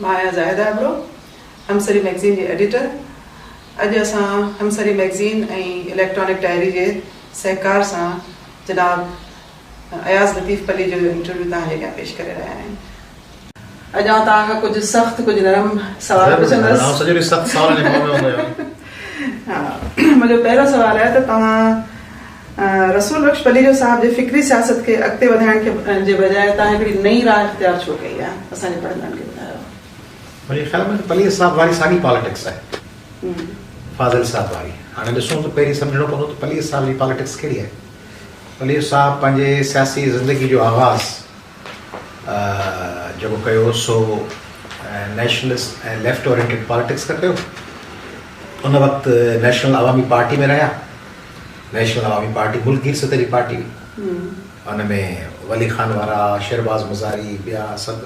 مان آهيان زاهده ابڙو، همسري مئگزين جي ايڊيٽر. اڄ اسان همسري مئگزين ۽ اليڪٽرانڪ ڊائري جي سهڪار سان جناب اياز لطيف پليجو جو انٽرويو توهان جي اڳيان پيش ڪري رهيا آهيون. اڄ آئون توهان کان ڪجهه سخت ڪجهه نرم سوال پڇندس. آئون سڄو ڏينهن سخت سوالن جي منهن ۾ هوندو آهيان. ها منهنجو پهريون سوال آهي ته توهان رسول بخش پليجو صاحب جي فڪري سياست کي اڳتي وڌائڻ کي جي بجاء توهان هڪڙي نئين راهه اختيار ڇو ڪئي آهي؟ اسان جي پڙهندڙن کي ٻڌايو. منهنجي خيال ۾ ته پليجي صاحب واري ساڳي پاليٽڪس آهي فاضل صاحب واري. هاڻي ڏسون ته پهرين سمجهڻو پوندو ته پليجي صاحب جي پاليٽڪس ڪهڙي آهي. پليجو صاحب پنهنجي سياسي زندگي جو آغاز جيڪو ڪيو سو نيشنلسٽ ۽ ليفٽ اورينٽيڊ پاليٽڪس کان ڪيو. ان وقت نيشنل عوامي پارٽي ۾ رهيا. نيشنل عوامي پارٽي ملڪگير سطح جي پارٽي هئي. ان ۾ ولي خان وارا، شيرباز مزاري، ٻيا سڀ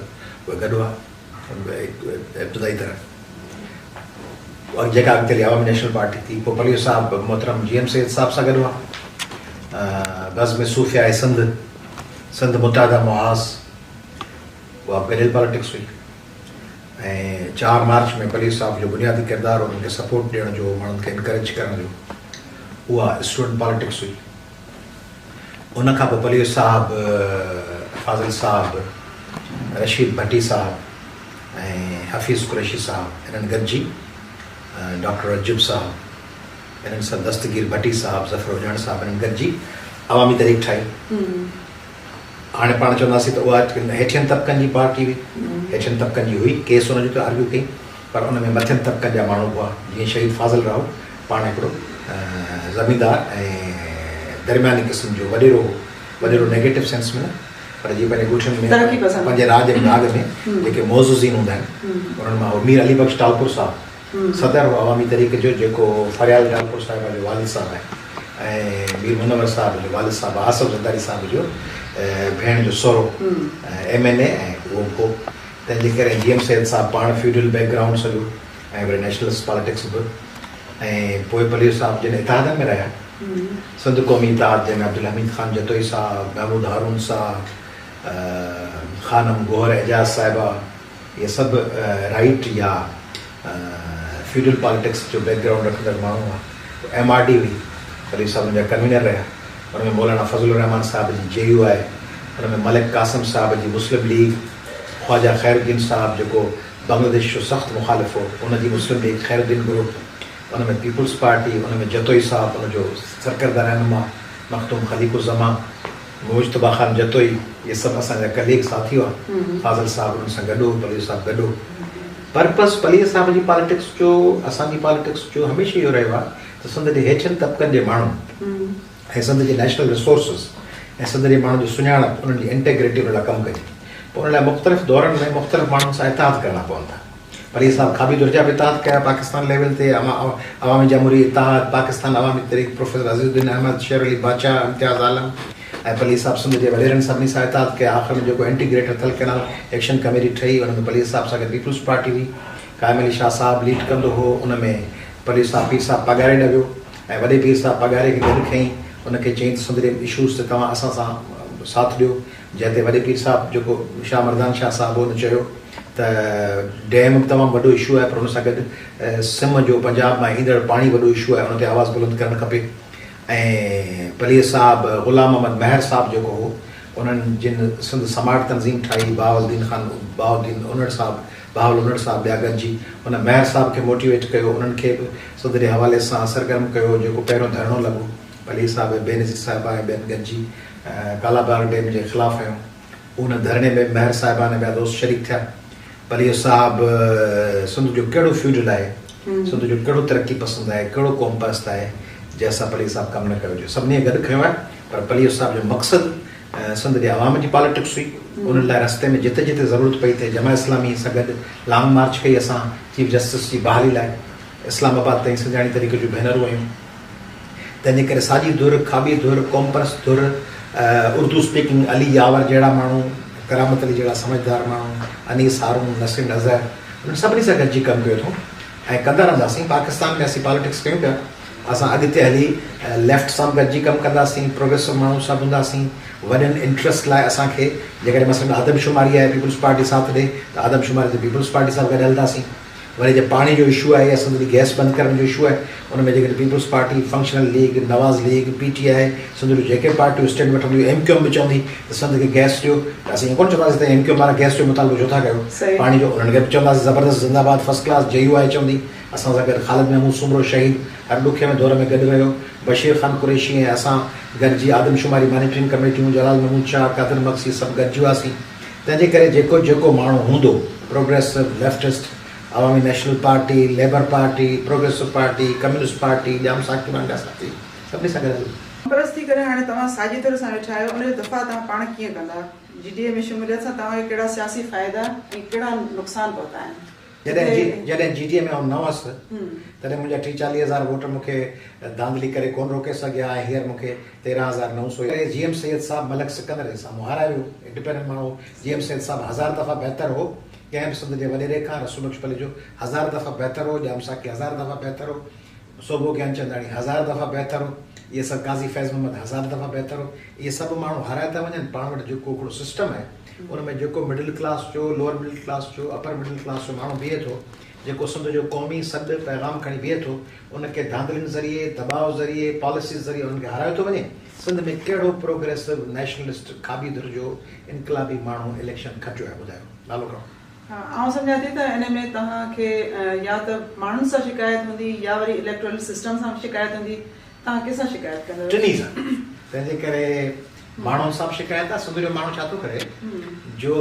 اهي گڏ هئا ابتدائي طرح. جيڪا اڳتي هلي عوامي نيشنل پارٽي ٿي. پوء پليجو صاحب محترم جي ايم سيد صاحب سان گڏ هئا. بزم صوفياء سنڌ، سنڌ متحده محاذ، اها به گڏيل پاليٽڪس هئي. ۽ 4 مارچ ۾ پليجو صاحب جو بنيادي ڪردار انهن کي سپورٽ ڏيڻ جو، ماڻهن کي انڪريج ڪرڻ جو، اها اسٽوڊنٽ پاليٽڪس هئي. ان کان پوء پليجو صاحب، فاضل صاحب، رشيد ڀٽي صاحب ۽ حفيظ قريشي صاحب انهن گڏجي ڊاڪٽر رجب صاحب انهن سان دستگير ڀٽي صاحب، ظفر اڄاڻ صاحب انهن گڏجي عوامي تحريڪ ٺاهي. هاڻي پاڻ چونداسين ته اها هيٺين طبقن جي پارٽي هئي، هيٺين طبقن جي هئي، ڪيس ان جو ته آرگيو ڪئي پر ان ۾ مٿين طبقن جا ماڻهو به هئا، جيئن شهيد فاضل راهو پاڻ هڪڙو زميندار ۽ درمياني قسم جو وڏيرو هو، وڏيرو نيگيٽو سينس ۾ نه پر جيئن پنهنجي ڳوٺن ۾ پنهنجي راڄ ۽ ڀاڳ ۾ جيڪي معززين هوندا آهن انهن مان هو. مير علي بخش ٽالپر صاحب صدر هو عوامي تحريڪ جو جيڪو فريال ٽالپر صاحبه جو والد صاحب آهي ۽ مير منور صاحب جو والد صاحب آصف زرداري صاحب جو ڀيڻ جو سهرو ايم اين اي ۽ اهو به هو تنهن جي ڪري جي ايم سيد صاحب پاڻ فيوڊل بيڪ گرائونڊ سڄو ۽ وري نيشنلسٽ پاليٽڪس به ۽ پوء پليجو صاحب جن اتحادن ۾ رهيا سنڌ قومي اتحاد جنهن ۾ عبدالحميد خان جتوئي صاحب محمود هارون صاحب خانم گوهر اعجاز صاحبه اهي سڀ رائيٽ يا فيوڊل پاليٽڪس جو بيڪ گرائونڊ رکندڙ ماڻهو هئا. پوء ايم آر ڊي هئي، پليجو صاحب ان جا ڪنوينر رهيا. ان ۾ مولانا فضل الرحمان صاحب جي جي يو آء، ان ۾ ملڪ قاسم صاحب جي مسلم ليگ، خواجه خير الدين صاحب جيڪو بنگلاديش جو سخت مخالف هو، ان جي مسلم ليگ خير الدين گروپ، ان ۾ پيپلز پارٽي، ان ۾ جتوئي صاحب ان جو سرڪرده رهنما مخدوم خليق الزمان، مجتبيٰ خان جتوئي اهي سڀ اسان جا ڪليگ ساٿي هئا. فاضل صاحب انهن سان گڏ هو، پليجو صاحب گڏ هو. پرپز پليجي صاحب جي پاليٽڪس جو اسان جي پاليٽڪس جو هميشه اهو رهيو آهي ته سنڌ جي هيٺين طبقن جي ماڻهن ۽ سنڌ جي نيشنل ريسورسز ۽ سنڌ جي ماڻهن جي سڃاڻپ انهن جي انٽيگريٽي ان لاء ڪم ڪجي. پوء ان لاء مختلف دورن ۾ مختلف ماڻهن سان اتحاد ڪرڻا پون ٿا. پليجي صاحب کاٻي ڌر جا به اتحاد ڪيا، پاڪستان ليول تي عوامي جمهوري اتحاد، پاڪستان عوامي تحريڪ، پروفيسر عزيز الدين احمد، شير علي بادشاهه، امتياز عالم ۽ پليجي صاحب سنڌ جي وڏيرن سڀني سان اتحاد ڪيا. آخر ۾ جيڪو anti greater Thal canal action committee ٺهي ان ۾ پليجي صاحب سان گڏ پيپلز پارٽي هئي. قائم علي شاهه صاحب ليڊ ڪندو هو. ان ۾ پليجي صاحب پير صاحب پاڳاري ڏي ويو ۽ وڏي پير صاحب پاڳاري کي گڏ کنئي ان کي چيائين ته سنڌ جي اشوز تي توهان اسان سان ساٿ ڏيو. جنهن تي وڏي پير صاحب جيڪو شاهه مردان شاهه صاحب هو ان چيو ته ڊيم به تمام وڏو اشو آهي پر ان سان گڏ سم جو پنجاب مان ايندڙ پاڻي وڏو اشو آهي ان تي آواز بلند ڪرڻ کپي ۽ پليجي صاحب غلام محمد مهر صاحب جيڪو هو انهن جن سنڌ سماٽ تنظيم ٺاهي بهاول الدين خان بهاء الدين انڙ صاحب بهاول انڙ صاحب ٻيا گڏجي ان مهر صاحب کي موٽيويٽ ڪيو انهن کي به سنڌ جي حوالي سان سرگرم ڪيو جيڪو پهريون ڌرڻو لڳو پليجي صاحب ۽ بينظير صاحبه ۽ ٻين گڏجي ڪالا باغ ڊيم جي خلاف هنيو. ان ڌرڻي ۾ مهر صاحبان ۽ ٻيا دوست شريڪ ٿيا. پليجو صاحب سنڌ جو ڪهڙو فيوڊل آهي، سنڌ جو ڪهڙو ترقي پسند آهي، ڪهڙو قوم پرست آهي، جنهن سان پليجي صاحب ڪم نه ڪيو هجي. سڀني کي گڏ کنيو آهي، پر پليجو صاحب جو مقصد سنڌ جي عوام جي پاليٽڪس هئي. انهن لاء رستي ۾ جتي جتي ضرورت پئي اتي جماعت اسلامي سان گڏ لانگ مارچ ڪئي اسان چيف جسٽس جي بحالي لاء اسلام آباد تائين سنڌياڻي تحريڪ جون ڀينرون ويون. تنهن جي ڪري ساڄي ڌر، کاٻي ڌر، قومپرست ڌر، اردو اسپيڪنگ علي ياور جهڙا ماڻهو، ڪرامت علي جهڙا سمجهدار ماڻهو، انيس هارون، نسرين اظهر، انهن سڀني سان گڏجي ڪم ڪيو اٿئون ۽ ڪندا رهنداسين. پاڪستان ۾ اسين پاليٽڪس ڪيون پيا. اسان اڳتي هلي ليفٽ سان به گڏجي ڪم ڪنداسين، پروگريسو ماڻهن سان به هونداسين، وڏن انٽرسٽ لاء اسان کي جيڪڏهن مثلاً آدمشماري آهي پيپلز پارٽي ساٿ ڏي ته آدمشماري تي پيپلز پارٽي سان به گڏ هلنداسين. وري جي پاڻي جو اشو آهي يا سنڌ جي گئس بند ڪرڻ جو اشو آهي ان ۾ جيڪڏهن peoples party, functional league, Nawaz league, P T I, Sindh جون جيڪي پارٽيون اسٽينڊ وٺنديون، ايم ڪيو ايم به چوندي ته سنڌ کي گئس ڏيو ته اسين ائين ڪونه چونداسين ته ايم ڪيو ايم وارا گئس جو مطالبو ڇو ٿا ڪيو پاڻي جو، انهن کي به چونداسين زبردست زنده باد فرسٽ ڪلاس جي يو آء چوندي اسان سان گڏ خالد محمود سومرو شهيد هر ڏکي ۾ دور ۾ گڏ رهيو، بشير خان قريشي ۽ اسان گڏجي آدمشماري مانيٽرنگ ڪميٽيون، جلال محمود شاهه، قادر مگسي سڀ گڏجي هئاسين. تنهن جي ڪري جيڪو جيڪو ماڻهو هوندو، progressive, leftist, Awami national party, labour party, progressive party, communist party, Jam Saqi وانگا ساٿي، سڀني سان گڏ هلبو. قومپرست ٿي ڪري هاڻي توهان ساڄي ڌر سان ويٺا آهيو، ان جو دفاع توهان پاڻ ڪيئن ڪندا؟ جي ڊي اي ۾ شموليت سان توهان کي ڪهڙا سياسي فائدا ۽ ڪهڙا نقصان پهتا آهن؟ جڏهن جڏهن جي ڊي اي ۾ آئون نه هئس تڏهن منهنجا ٽي چاليهه هزار ووٽ مون کي ڌانڌلي ڪري ڪونه روڪي سگهيا ۽ هينئر مون کي 13,900 ڪري جي ايم سيد صاحب ملڪ سڪندر جي سامهون هارائي ويو. انڊيپينڊنٽ ماڻهو جي ايم سيد صاحب هزار دفعا بهتر هو ڪنهن به سنڌ جي وڏيري کان، رسول بخش پليجو هزار دفعا بهتر هو، ڄام ساقي هزار دفعا بهتر هو، سوڀو گيانچنداڻي هزار دفعا بهتر هو، اهي سڀ قاضي فيض محمد هزار دفعا بهتر هو، اهي سڀ ماڻهو هارائي ٿا وڃن، پاڻ وٽ جيڪو هڪڙو سسٽم آهي ان ۾ جيڪو مڊل ڪلاس جو، لوئر مڊل ڪلاس جو، اپر مڊل ڪلاس جو ماڻهو بيهي ٿو، جيڪو سنڌ جو قومي سڏ پيغام کڻي بيهي ٿو، ان کي ڌانڌلين ذريعي، دٻاء ذريعي، پاليسيز ذريعي انهن کي هارايو ٿو وڃي. سنڌ ۾ ڪهڙو پروگريسو، نيشنلسٽ، کاٻي ڌر جو انقلابي ماڻهو اليڪشن کٽيو آهي ٻڌايو؟ نالو کڻو. ها آئون سمجهان ٿي ته ان ۾ توهان کي يا ته ماڻهن سان شڪايت هوندي يا وري اليڪٽورل سسٽم سان شڪايت هوندي. توهان ڪنهن سان شڪايت ڪندؤ؟ ٽنهي سان. تنهن جي ڪري ماڻهن سان به شڪايت آهي. سنڌ جو ماڻهو ڇا ٿو ڪري جو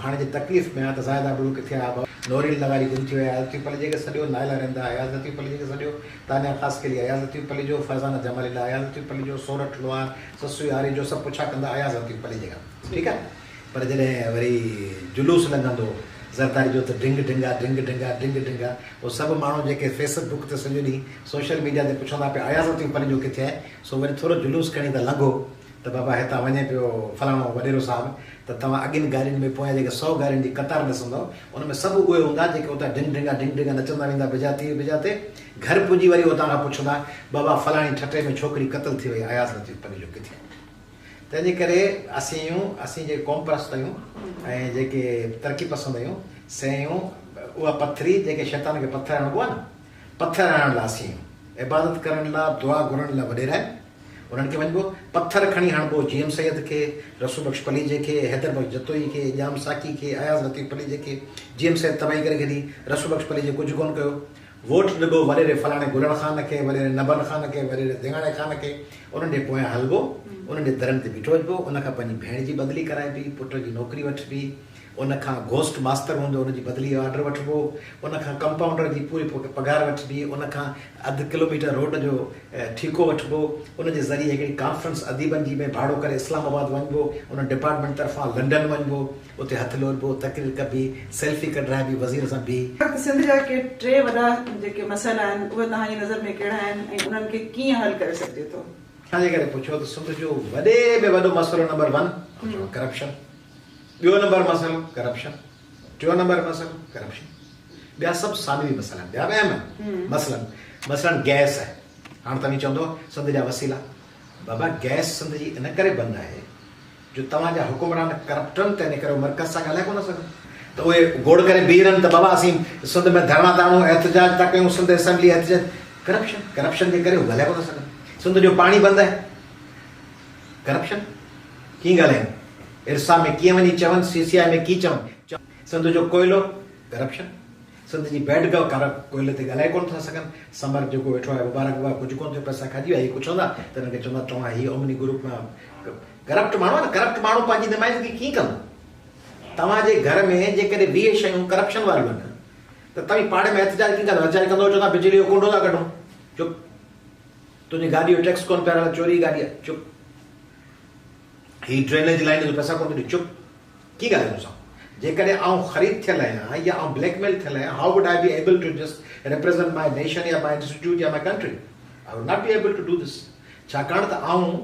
هاڻي جي تڪليف ۾ آهي ته زاهد ابڙو ڪٿي آهي، نورين لغاري گم ٿي وئي آهي، اياز لطيف پليجي کي سڏيو، نائلا رند آهي، اياز لطيف پليجي کي سڏيو، تانيا خاصخيلي، اياز لطيف پليجو، فرزانه جمالي لاء اياز لطيف پليجو، سورٺ لوهار، سسئي آريجو سڀ پڇا ڪندا اياز لطيف پليجي کان. ٺيڪ آهي. پر جڏهن وري جلوس لنگهندو زرداري جو ته ڊنگ ڊنگا ڊنگ ڊنگا ڊنگ ڊنگا اهي سڀ ماڻهو جيڪي فيس بڪ تي سڄو ڏينهن سوشل ميڊيا تي پڇندا پيا اياز لطيف پليجو ڪٿي آهي سو وري ٿورو جلوس کڻي ته لنگهو ته بابا هتان وڃي پيو فلاڻو وڏيرو صاحب ته توهان اڳين گاڏين ۾ پويان جيڪي سئو گاڏين جي قطار ڏسندؤ ان ۾ سڀ اهي هوندا جيڪي اتان ڊنگ ڊنگا ڊنگ ڊنگا نچندا ويندا بجا تي بجا تي گهر پڄي وري اتان کان پڇندا بابا فلاڻي ٺٽي ۾ ڇوڪري قتل ٿي وئي اياز لطيف پليجو ڪٿي آهي. تنهن جي ڪري اسين آهيون، اسين جيڪي قوم پرست آهيون ۽ جيڪي ترقي پسند آهيون، سي آهيون اها پٿري جيڪي شيطان کي پٿر هڻبو آهي نه، پٿر هڻڻ لاء اسين آهيون. عبادت ڪرڻ لاء، دعا گهرڻ لاء وڏيرا آهن، انهن کي وڃبو، پٿر کڻي هڻبو جي ايم سيد کي، رسول بخش پليجي کي، حيدر بخش جتوئي کي، ڄام ساقي کي، اياز لطيف پليجي کي، جي ايم سيد تباهي ڪري ڇڏي، رسول بخش پليجي ڪجهه ڪونه ڪيو. ووٽ ڏبو وڏيري فلاڻي گلڻ خان کي، وڏيري نبن خان کي، وڏيري ڌيڱاڻي خان کي، انهن جي پويان هلبو، انهن جي درن تي بيٺو هجبو، ان کان پنهنجي ڀيڻ جي بدلي ڪرائبي، پٽ جي نوڪري وٺبي، ان کان گهوسٽ ماستر هوندو ان جي بدلي جو آرڊر وٺبو، ان کان ڪمپائونڊر جي پوري پگهار وٺبي، ان کان اڌ ڪلوميٽر روڊ جو ٺيڪو وٺبو، ان جي ذريعي هڪڙي ڪانفرنس اديبن جي ۾ ڀاڙو ڪري اسلام آباد وڃبو، ان ڊپارٽمينٽ طرفان لنڊن وڃبو. اتي هٿ لوڏبو، تقرير ڪبي، سيلفي ڪڍرائبي، وزير سان بيهي. هن وقت سنڌ جا ڪي ٽي وڏا جيڪي مسئلا آهن اهي توهان جي نظر ۾ ڪهڙا آهن ۽ انهن کي ڪيئن حل ڪري سگهجي ٿو؟ ڇا جي ڪري پڇيو ته سنڌ جو وڏي ۾ وڏو مسئلو نمبر ون آئون چوان ڪرپشن، ٻيو نمبر مسئلو ڪرپشن، ٽيون نمبر مسئلو ڪرپشن، ٻيا سڀ ثانوي مسئلا آهن، ٻيا به اهم آهن، مثلاً مثلاً گئس آهي، هاڻ توهين چوندو سنڌ جا وسيلا، بابا گئس سنڌ جي ان ڪري بند آهي جو توهان جا حڪمران ڪرپٽ آهن تنهن ڪري هو مرڪز سان ڳالهائي ڪونه سگهن ته اهي گوڙ ڪري بيهي رهن ته بابا اسين سنڌ ۾ ڌرڻا ٿا هڻون احتجاج ٿا ڪيون سنڌ اسيمبلي احتجاج ڪرپشن ڪرپشن جي ڪري هو ڳالهائي ڪونه سگهن سنڌ جو پاڻي بند آهي ڪرپشن ڪيئن ڳالهائين ارسا ۾ ڪيئن وڃي چون سي سي آء ۾ ڪيئن چون سنڌ جو ڪوئلو ڪرپشن سنڌ جي بيڊ گئو ڪارا ڪوئلي تي ڳالهائي ڪونه ٿا سگهن. سمر جيڪو ويٺو آهي مبارڪ بابا ڪجهه ڪونه ٿيو پئسا کائجي ويا هي پڇندا ته هنن کي چوندا توهان هي اومني گروپ مان ڪرپٽ ماڻهو آهي نه ڪرپٽ ماڻهو پنهنجي نمائندگي ڪيئن ڪندو توهان جي گهر ۾ جيڪڏهن 20 شيون ڪرپشن واريون آهن ته توهين پاڙي ۾ احتجاج ڪيئن ڪندا احتجاج ڪندو چوندا بجلي جو ڪنڊو ٿا ڪڍون چپ تنهنجي گاڏي جو ٽيڪس ڪونه پيا چوري جي گاڏي آهي چپ هي ڊرينيج لائين جو پئسا ڪونه ٿو ڏي چپ ڪي ڳالهه مون سان؟ جيڪڏهن آئون خريد ٿيل آهيان يا آئون بليڪ ميل ٿيل آهيان how would I be able to just represent my nation يا مائي انسٽيٽيوٽ يا my country? I would not be able to do this ڇاڪاڻ ته آئون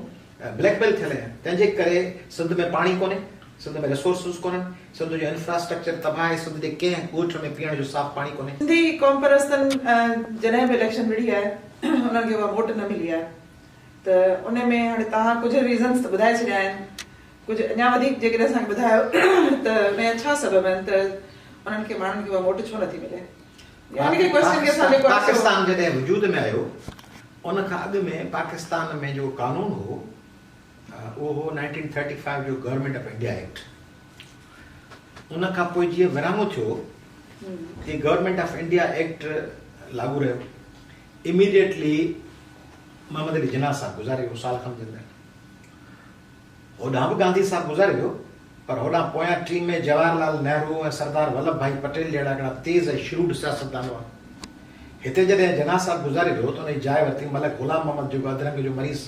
بليڪ ميل ٿيل آهيان تنهن جي ڪري سنڌ ۾ پاڻي ڪونهي سنڌ ۾ ريسورسز ڪونهن سنڌ جو انفراسٽرڪچر تباهه آهي سنڌ جي ڪنهن ڳوٺ ۾ پيئڻ جو صاف پاڻي ڪونهي. سنڌي قومپرستن جڏهن به اليڪشن وڙهي آهي. انهن کي اها موٽ نه ملي آهي ته ان ۾ هاڻي توهان ڪجهه ريزنس ته ٻڌائي ڇڏيا آهن ڪجهه اڃا وڌيڪ جيڪڏهن اسان کي ٻڌايو ته ان جا ڇا سبب آهن ته انهن کي ماڻهن کي اها موٽ ڇو نٿي ملي يعني ڪي ڪويسچن کي اسان جيڪو پاڪستان جڏهن وجود ۾ آيو ان کان اڳ ۾ پاڪستان ۾ جو قانون هو اهو هو 1935 جو گورنمينٽ آف انڊيا ايڪٽ. ان کان پوء جيئن ورهاڱو ٿيو تيئن گورنمينٽ آف انڊيا ايڪٽ لاڳو رهيو. اميڊيٽلي محمد علي جناح صاحب گذاري ويو سال کن جي اندر. هوڏانهن به گانڌي صاحب گذاري ويو پر هوڏانهن پويان ٽيم ۾ جواهر لال نهرو ۽ سردار ولڀ ڀائي پٽيل جهڙا هڪڙا تيز ۽ شروڊ سياستدان هئا. هتي جڏهن جناح صاحب گذاري ويو ته ان جي جاء ورتي ملڪ غلام محمد جيڪو اڌرنگ جو مريض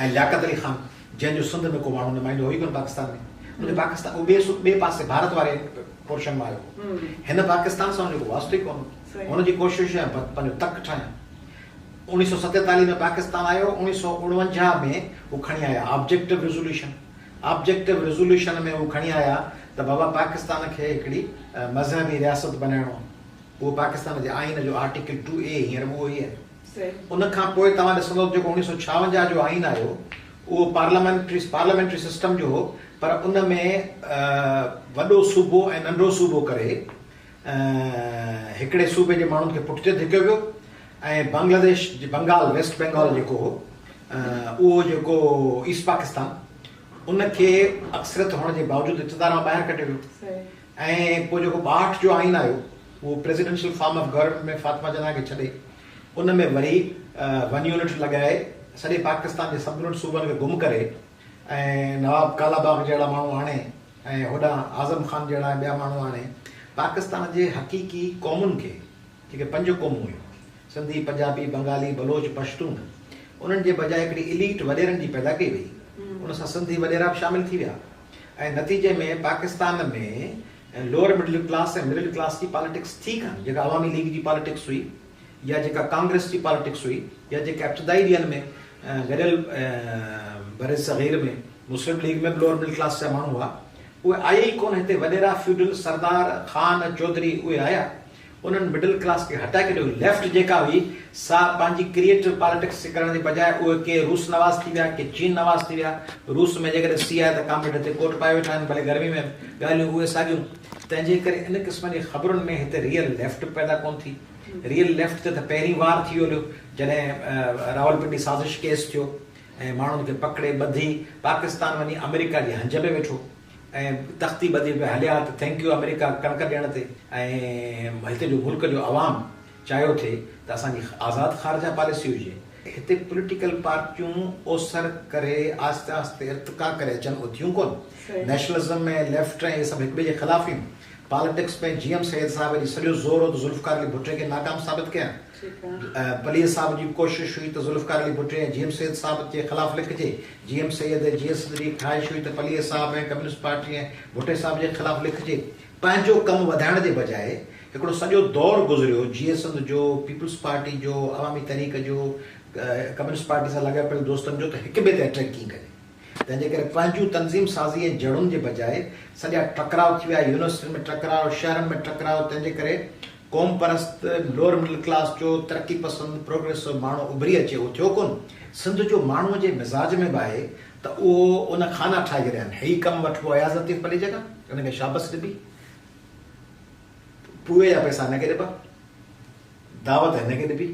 ۽ لياقت علي خان جنهن جو سنڌ ۾ ڪو ماڻهو نمائندو هو ئي ڪونه پاڪستان ۾ ان جو پاڪستان اهو ٻئي ٻئي پاسي ڀارت واري پورشن مان آيو هو هن پاڪستان سان ان جو ڪو واسطو ئي ڪونه هو هن جي ڪوشش هئي پنهنجو تڪ ٺاهيان 1947 ۾ پاڪستان آيو 1949 ۾ هو کڻي آيا آبجيڪٽو ريزوليوشن آبجيڪٽو ريزوليوشن ۾ هو کڻي آيا ته بابا پاڪستان کي هڪڙي مذهبي رياست بنائڻو آهي. اهو پاڪستان جي آئين جو آرٽيڪل ٽو اي هينئر به اهو ئي آهي. ان کان پوء توهان ڏسندؤ ته جيڪو 1956 جو آئين آيو اهو پارليامينٽري پارليامينٽري سسٽم جو هو پر ان ۾ وڏو صوبو ۽ ننڍو صوبو ڪري هڪڙي صوبي جي ماڻهن کي پٺتي ڌڪيو ويو ۽ بنگلاديش بنگال ويسٽ بينگال جيڪو هو اهو جيڪو ايسٽ پاڪستان ان کي اڪثريت هئڻ جي باوجود اقتدار مان ٻاهر ڪڍيو ويو ۽ پوء جيڪو 62 جو آئين آيو اهو presidential form of government ۾ Fatima Jinnah کي ڇڏي ان ۾ وري ون يونٽ لڳائي سڄي پاڪستان جي سڀني صوبن کي گم ڪري ۽ نواب ڪالا باغ جهڙا ماڻهو آڻي ۽ هوڏانهن اعظم خان جهڙا ۽ ٻيا ماڻهو آڻي پاڪستان جي حقيقي قومن کي جيڪي پنج قومون هيون، سنڌي، پنجابي، بنگالي، بلوچ، پشتون، انهن جي بجاء هڪڙي اليٽ وڏيرن جي پيدا ڪئي وئي، ان سان سنڌي وڏيرا به شامل ٿي ويا ۽ نتيجي ۾ Pakistan ۾ lower middle class ۽ middle class جي پاليٽڪس ٿي ڪانه، جيڪا عوامي ليگ جي پاليٽڪس هئي يا جيڪا ڪانگريس جي پاليٽڪس هئي يا جيڪا ابتدائي ڏينهن ۾ گڏيل برصغير ۾ مسلم ليگ ۾ به لوئر مڊل ڪلاس جا ماڻهو هئا، اهي آيا ئي ڪونه، هتي وڏيرا، فيوڊل، سردار، خان، چوڌري اهي آيا. انهن مڊل ڪلاس کي هٽائي ڇڏيو، ليفٽ جيڪا هئي سا پنهنجي ڪريئيٽو پاليٽڪس ڪرڻ جي بجاء اهي ڪي روس نواز ٿي ويا ڪي چين نواز ٿي ويا، روس ۾ جيڪڏهن سيء آهي ته ڪامريڊ هتي ڪوٽ پائي ويٺا آهن ڀلي گرمي ۾ به، ڳالهيون اهي ساڳيون، تنهن جي ڪري ان قسم جي خبرن ۾ هتي ريئل ليفٽ به پيدا ڪونه ٿي، ريئل ليفٽ تي ته پهرين وار ٿي ويو جڏهن راولپنڊي سازش ڪيس ٿيو ۽ ماڻهن کي پڪڙي ٻڌي پاڪستان وڃي آمريڪا جي هنج ۾ ويٺو. ۽ تختي ٻڌي پئي هليا ته thank you آمريڪا ڪڻڪ ڏيڻ تي ۽ هتي جو ملڪ جو عوام چاهيو ٿي ته اسان جي آزاد خارجه پاليسي هجي. هتي پوليٽيڪل پارٽيون اوسر ڪري آهستي آهستي ارتقا ڪري اچن اهي ٿيون ڪونه. نيشنلزم ۽ ليفٽ ۽ اهي سڀ هڪ ٻئي جي خلاف هيون. پاليٽڪس ۾ جي ايم سيد صاحب جي سڄو زور هو ته ذوالفقار علي ڀٽي کي ناڪام ثابت ڪيان. پليجي صاحب جي به ڪوشش هئي ته ذوالفقار علي ڀٽي ۽ جي ايم سيد صاحب جي خلاف لکجي. جي ايم سيد ۽ جيئي سنڌ جي خواهش هئي ته پليجي صاحب ۽ ڪميونسٽ پارٽي ۽ ڀٽي صاحب جي خلاف لکجي. پنهنجو ڪم وڌائڻ جي بجاء هڪڙو سڄو دور گذريو جيئي سنڌ جو، پيپلز پارٽي جو، عوامي تحريڪ جو، ڪميونسٽ پارٽي سان لاڳاپيل دوستن جو ته هڪ ٻئي تي اٽيڪ ڪيئن ڪجي. تنهن جي ڪري پنهنجون تنظيم سازي ۽ جڙن جي بجاء سڄا ٽڪراء ٿي ويا، يونيورسٽين ۾ ٽڪراء، شهرن ۾ ٽڪراء، تنهن جي ڪري قومپرست، لوئر مڊل ڪلاس جو ترقي پسند، پروگريسو ماڻهو اڀري اچي اهو ٿيو ڪونه. سنڌ جو ماڻهوء جي مزاج ۾ به آهي ته اهو ان خانا ٺاهي ڇڏيا آهن. هي ڪم وٺبو اياز لطيف پليجي کان، ان کي شابس ڏبي، پوئي جا پئسا هن کي ڏبا، دعوت هن کي ڏبي،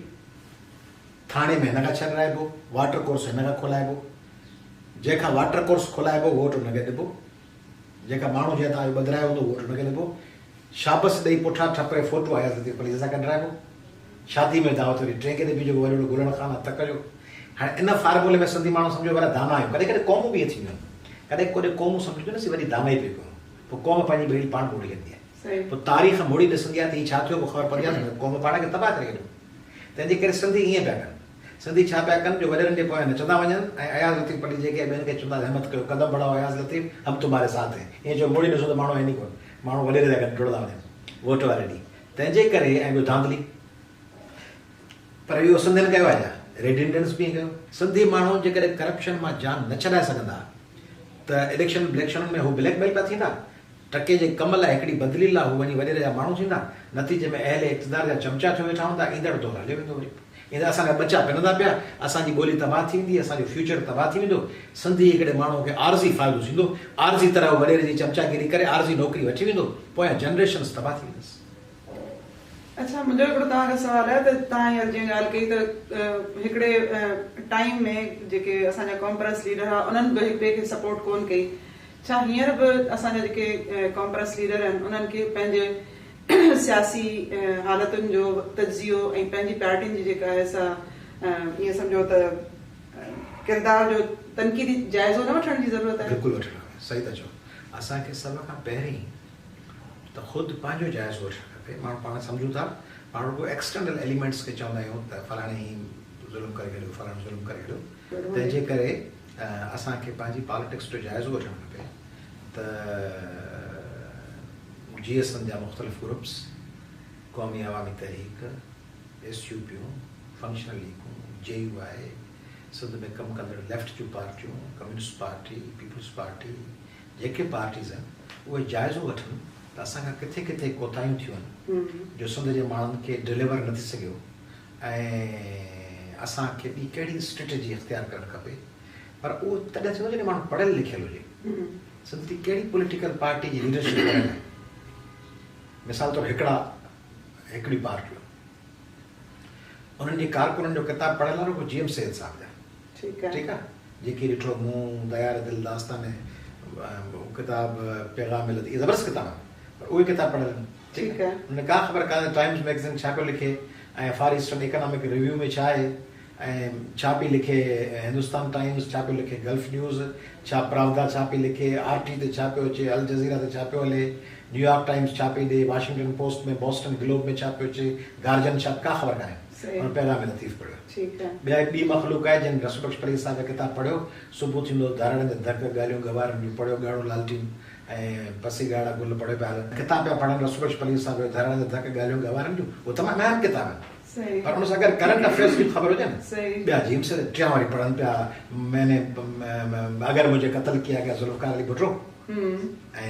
ٿاڻي ۾ هن کان ڇڏرائبو، واٽر ڪورس هن کان کولائبو، جنهن کان واٽر ڪورس کولائبو ووٽ ان کي ڏبو، جنهن کان ماڻهو جنهن تان اهو ٻڌرايو هوندو ووٽ ان کي ڏبو، شابس ڏئي پٺا ٺپري فوٽو اياز لطيف پليجي سان ڪڍرائبو، شادي ۾ دعوت وري ٽئين کي ڏبي جيڪو وڏو وڏو گلڻ خان آ تڪ جو. هاڻي ان فارمولي ۾ سنڌي ماڻهو سمجهو وڏا دانا آهيون، ڪڏهن ڪڏهن قومون به ائين ٿينديون آهن، ڪڏهن ڪڏهن قومون سمجهنديون آهن اسين وڏي دانائي پئي ڪيون، پوء قوم پنهنجي ٻيڙي پاڻ ٻوڙي ڇڏيندي آهي، پوء تاريخ موڙي ڏسندي آهي ته هي ڇا ٿيو پوء خبر پوندي آهي ته قوم پاڻ کي تباهه ڪري ڇڏيو. تنهن جي ڪري سنڌي ائين پيا ڪن. سنڌي ڇا پيا ڪن جو وڏيرن جي پويان نچندا وڃن ۽ اياز لطيف پليجي کي ۽ ٻين کي چوندا همت ڪيو قدم بڙهائو اياز لطيف هم تمهاري ساٿ هين ائين چئو موڙي ڏسو ته ماڻهو آهن ئي ڪونه ماڻهو وڏيري جا گڏ ڊوڙندا وڃن ووٽ واري ڏينهن تنهن جي ڪري ۽ ٻيو ڌانڌلي پر اهو سنڌين ڪيو آهي ڇا ريڊ انڊينس به ائين ڪيو سنڌي ماڻهو جيڪڏهن ڪرپشن مان جان نه ڇڏائي سگهندا ته اليڪشن بليڪشنن ۾ هو بليڪ ميل پيا ٿيندا ٽڪي جي ڪم لاء هڪڙي بدلي لاء هو وڃي وڏيري جا ماڻهو ٿيندا، نتيجي ۾ اهل اقتدار جا چمچا ٿيو ويٺا هوندا، ايندڙ دور هليو ويندو وري. ائين ته اسان جا ٻچا پنندا پيا، اسان جي ٻولي تباهه ٿي ويندي، اسان جو فيوچر تباهه ٿي ويندو. سنڌ جي هڪڙي ماڻهوء کي عارضي فائدو ٿيندو، عارضي طرح هو وڏيري جي چمچاگيري ڪري عارضي نوڪري وٺي ويندو، پويان جنريشنز تباهه ٿي ويندس. اڇا منهنجو هڪڙو توهان کان سوال آهي ته توهان هينئر جيئن ڳالهه ڪئي ته هڪڙي ٽائيم ۾ جيڪي اسان جا قومپرست ليڊر هئا انهن به هڪ ٻئي کي سپورٽ ڪون ڪئي ڇا هينئر به اسان جا جيڪي قومپرست ليڊر آهن انهن کي پنهنجي سياسي حالتن جو تجزيو ۽ پنهنجي پارٽين جي جيڪا آهي سا ائين سمجهو ته ڪردار جو تنقيدي جائزو نه وٺڻ جي ضرورت آهي؟ بلڪل وٺڻ کپي صحيح ٿا چئو اسان کي سڀ کان پهرين ته خود پنهنجو جائزو وٺڻ کپي ماڻهو پاڻ سمجهون ٿا پاڻ رڳو ايڪسٽرنل ايليمينٽس کي چوندا آهيون ته فلاڻي هي ظلم ڪري ڇڏيو فلاڻو ظلم ڪري ڇڏيو تنهن جي ڪري اسان کي پنهنجي پاليٽڪس جو جائزو وٺڻ کپي ته جي ايس اين جا مختلف گروپس، قومي عوامي تحريڪ، ايس يو پيون، فنڪشنل ليگون، جي يو آء، سنڌ ۾ ڪم ڪندڙ ليفٽ جون پارٽيون، ڪميونسٽ پارٽي، پيپلز پارٽي، جيڪي پارٽيز آهن اهي جائزو وٺن ته اسان کان ڪٿي ڪٿي ڪوتاهيون ٿيون آهن جو سنڌ جي ماڻهن کي ڊليور نه ٿي سگهيو ۽ اسان کي ٻي ڪهڙي اسٽريٽجي اختيار ڪرڻ کپي پر اهو تڏهن ٿيندو جڏهن ماڻهو پڙهيل لکيل هجي. سنڌ جي ڪهڙي پوليٽيڪل پارٽي جي ليڊرشپ پڙهيل آهي؟ مثال طور هڪڙا هڪڙيون پارٽيون انهن جي ڪارڪنن جو ڪتاب پڙهيل آهي رڳو جي ايم سيد صاحب جا ٺيڪ آهي جيڪي ڏٺو مون ديار دل داستان ڪتاب پيغام ملت اهي زبردست ڪتاب آهن پر اهي ڪتاب پڙهيل آهن ٺيڪ آهي ان کي ڪا خبر ڪانهي ٽائمز ميگزين ڇا پيو لکي ۽ فار ايسٽرن ايڪانامڪ ريويو ۾ ڇا آهي ۽ ڇا پئي لکي هندستان ٽائيمز، ڇا پيو لکي گلف نيوز، ڇا پراودا ڇا پئي لکي، آر ٽي تي ڇا پيو اچي، الجزيره تي ڇا پيو هلي، نيويارڪ ٽائيمز ڇا پئي ڏي، واشنگٽن پوسٽ ۾، بوسٽن گلوب ۾ ڇا پيو اچي، گارجن ڇا، ڪا خبر ڪانهي. هن پيغام لطيف پڙهيو. ٻيا هڪ ٻي مخلوق آهي جنهن رسول بخش پليجي صاحب جا ڪتاب پڙهيو، صبح ٿيندو ڌاڙن جا ڌڪ، ڳالهيون گوارن جون پڙهيو، ڳاڙهو لالٽين ۽ پسي ڳاڙها گل پڙهيو پيا هلن. ڪتاب پيا پڙهن رسول بخش پليجي صاحب جو ڌاڙن جا ڌڪ، ڳالهيون گوارن جون، اهي تمام اهم ڪتاب آهن. پر ان سان گڏ ڪرنٽ افيئرس جي به خبر هجي نه. ٻيا جي ايم سيد ٽيان واري پڙهن پيا مين اگر مجهي قتل ڪيا گيا ذوالفقار علي ڀٽو ۽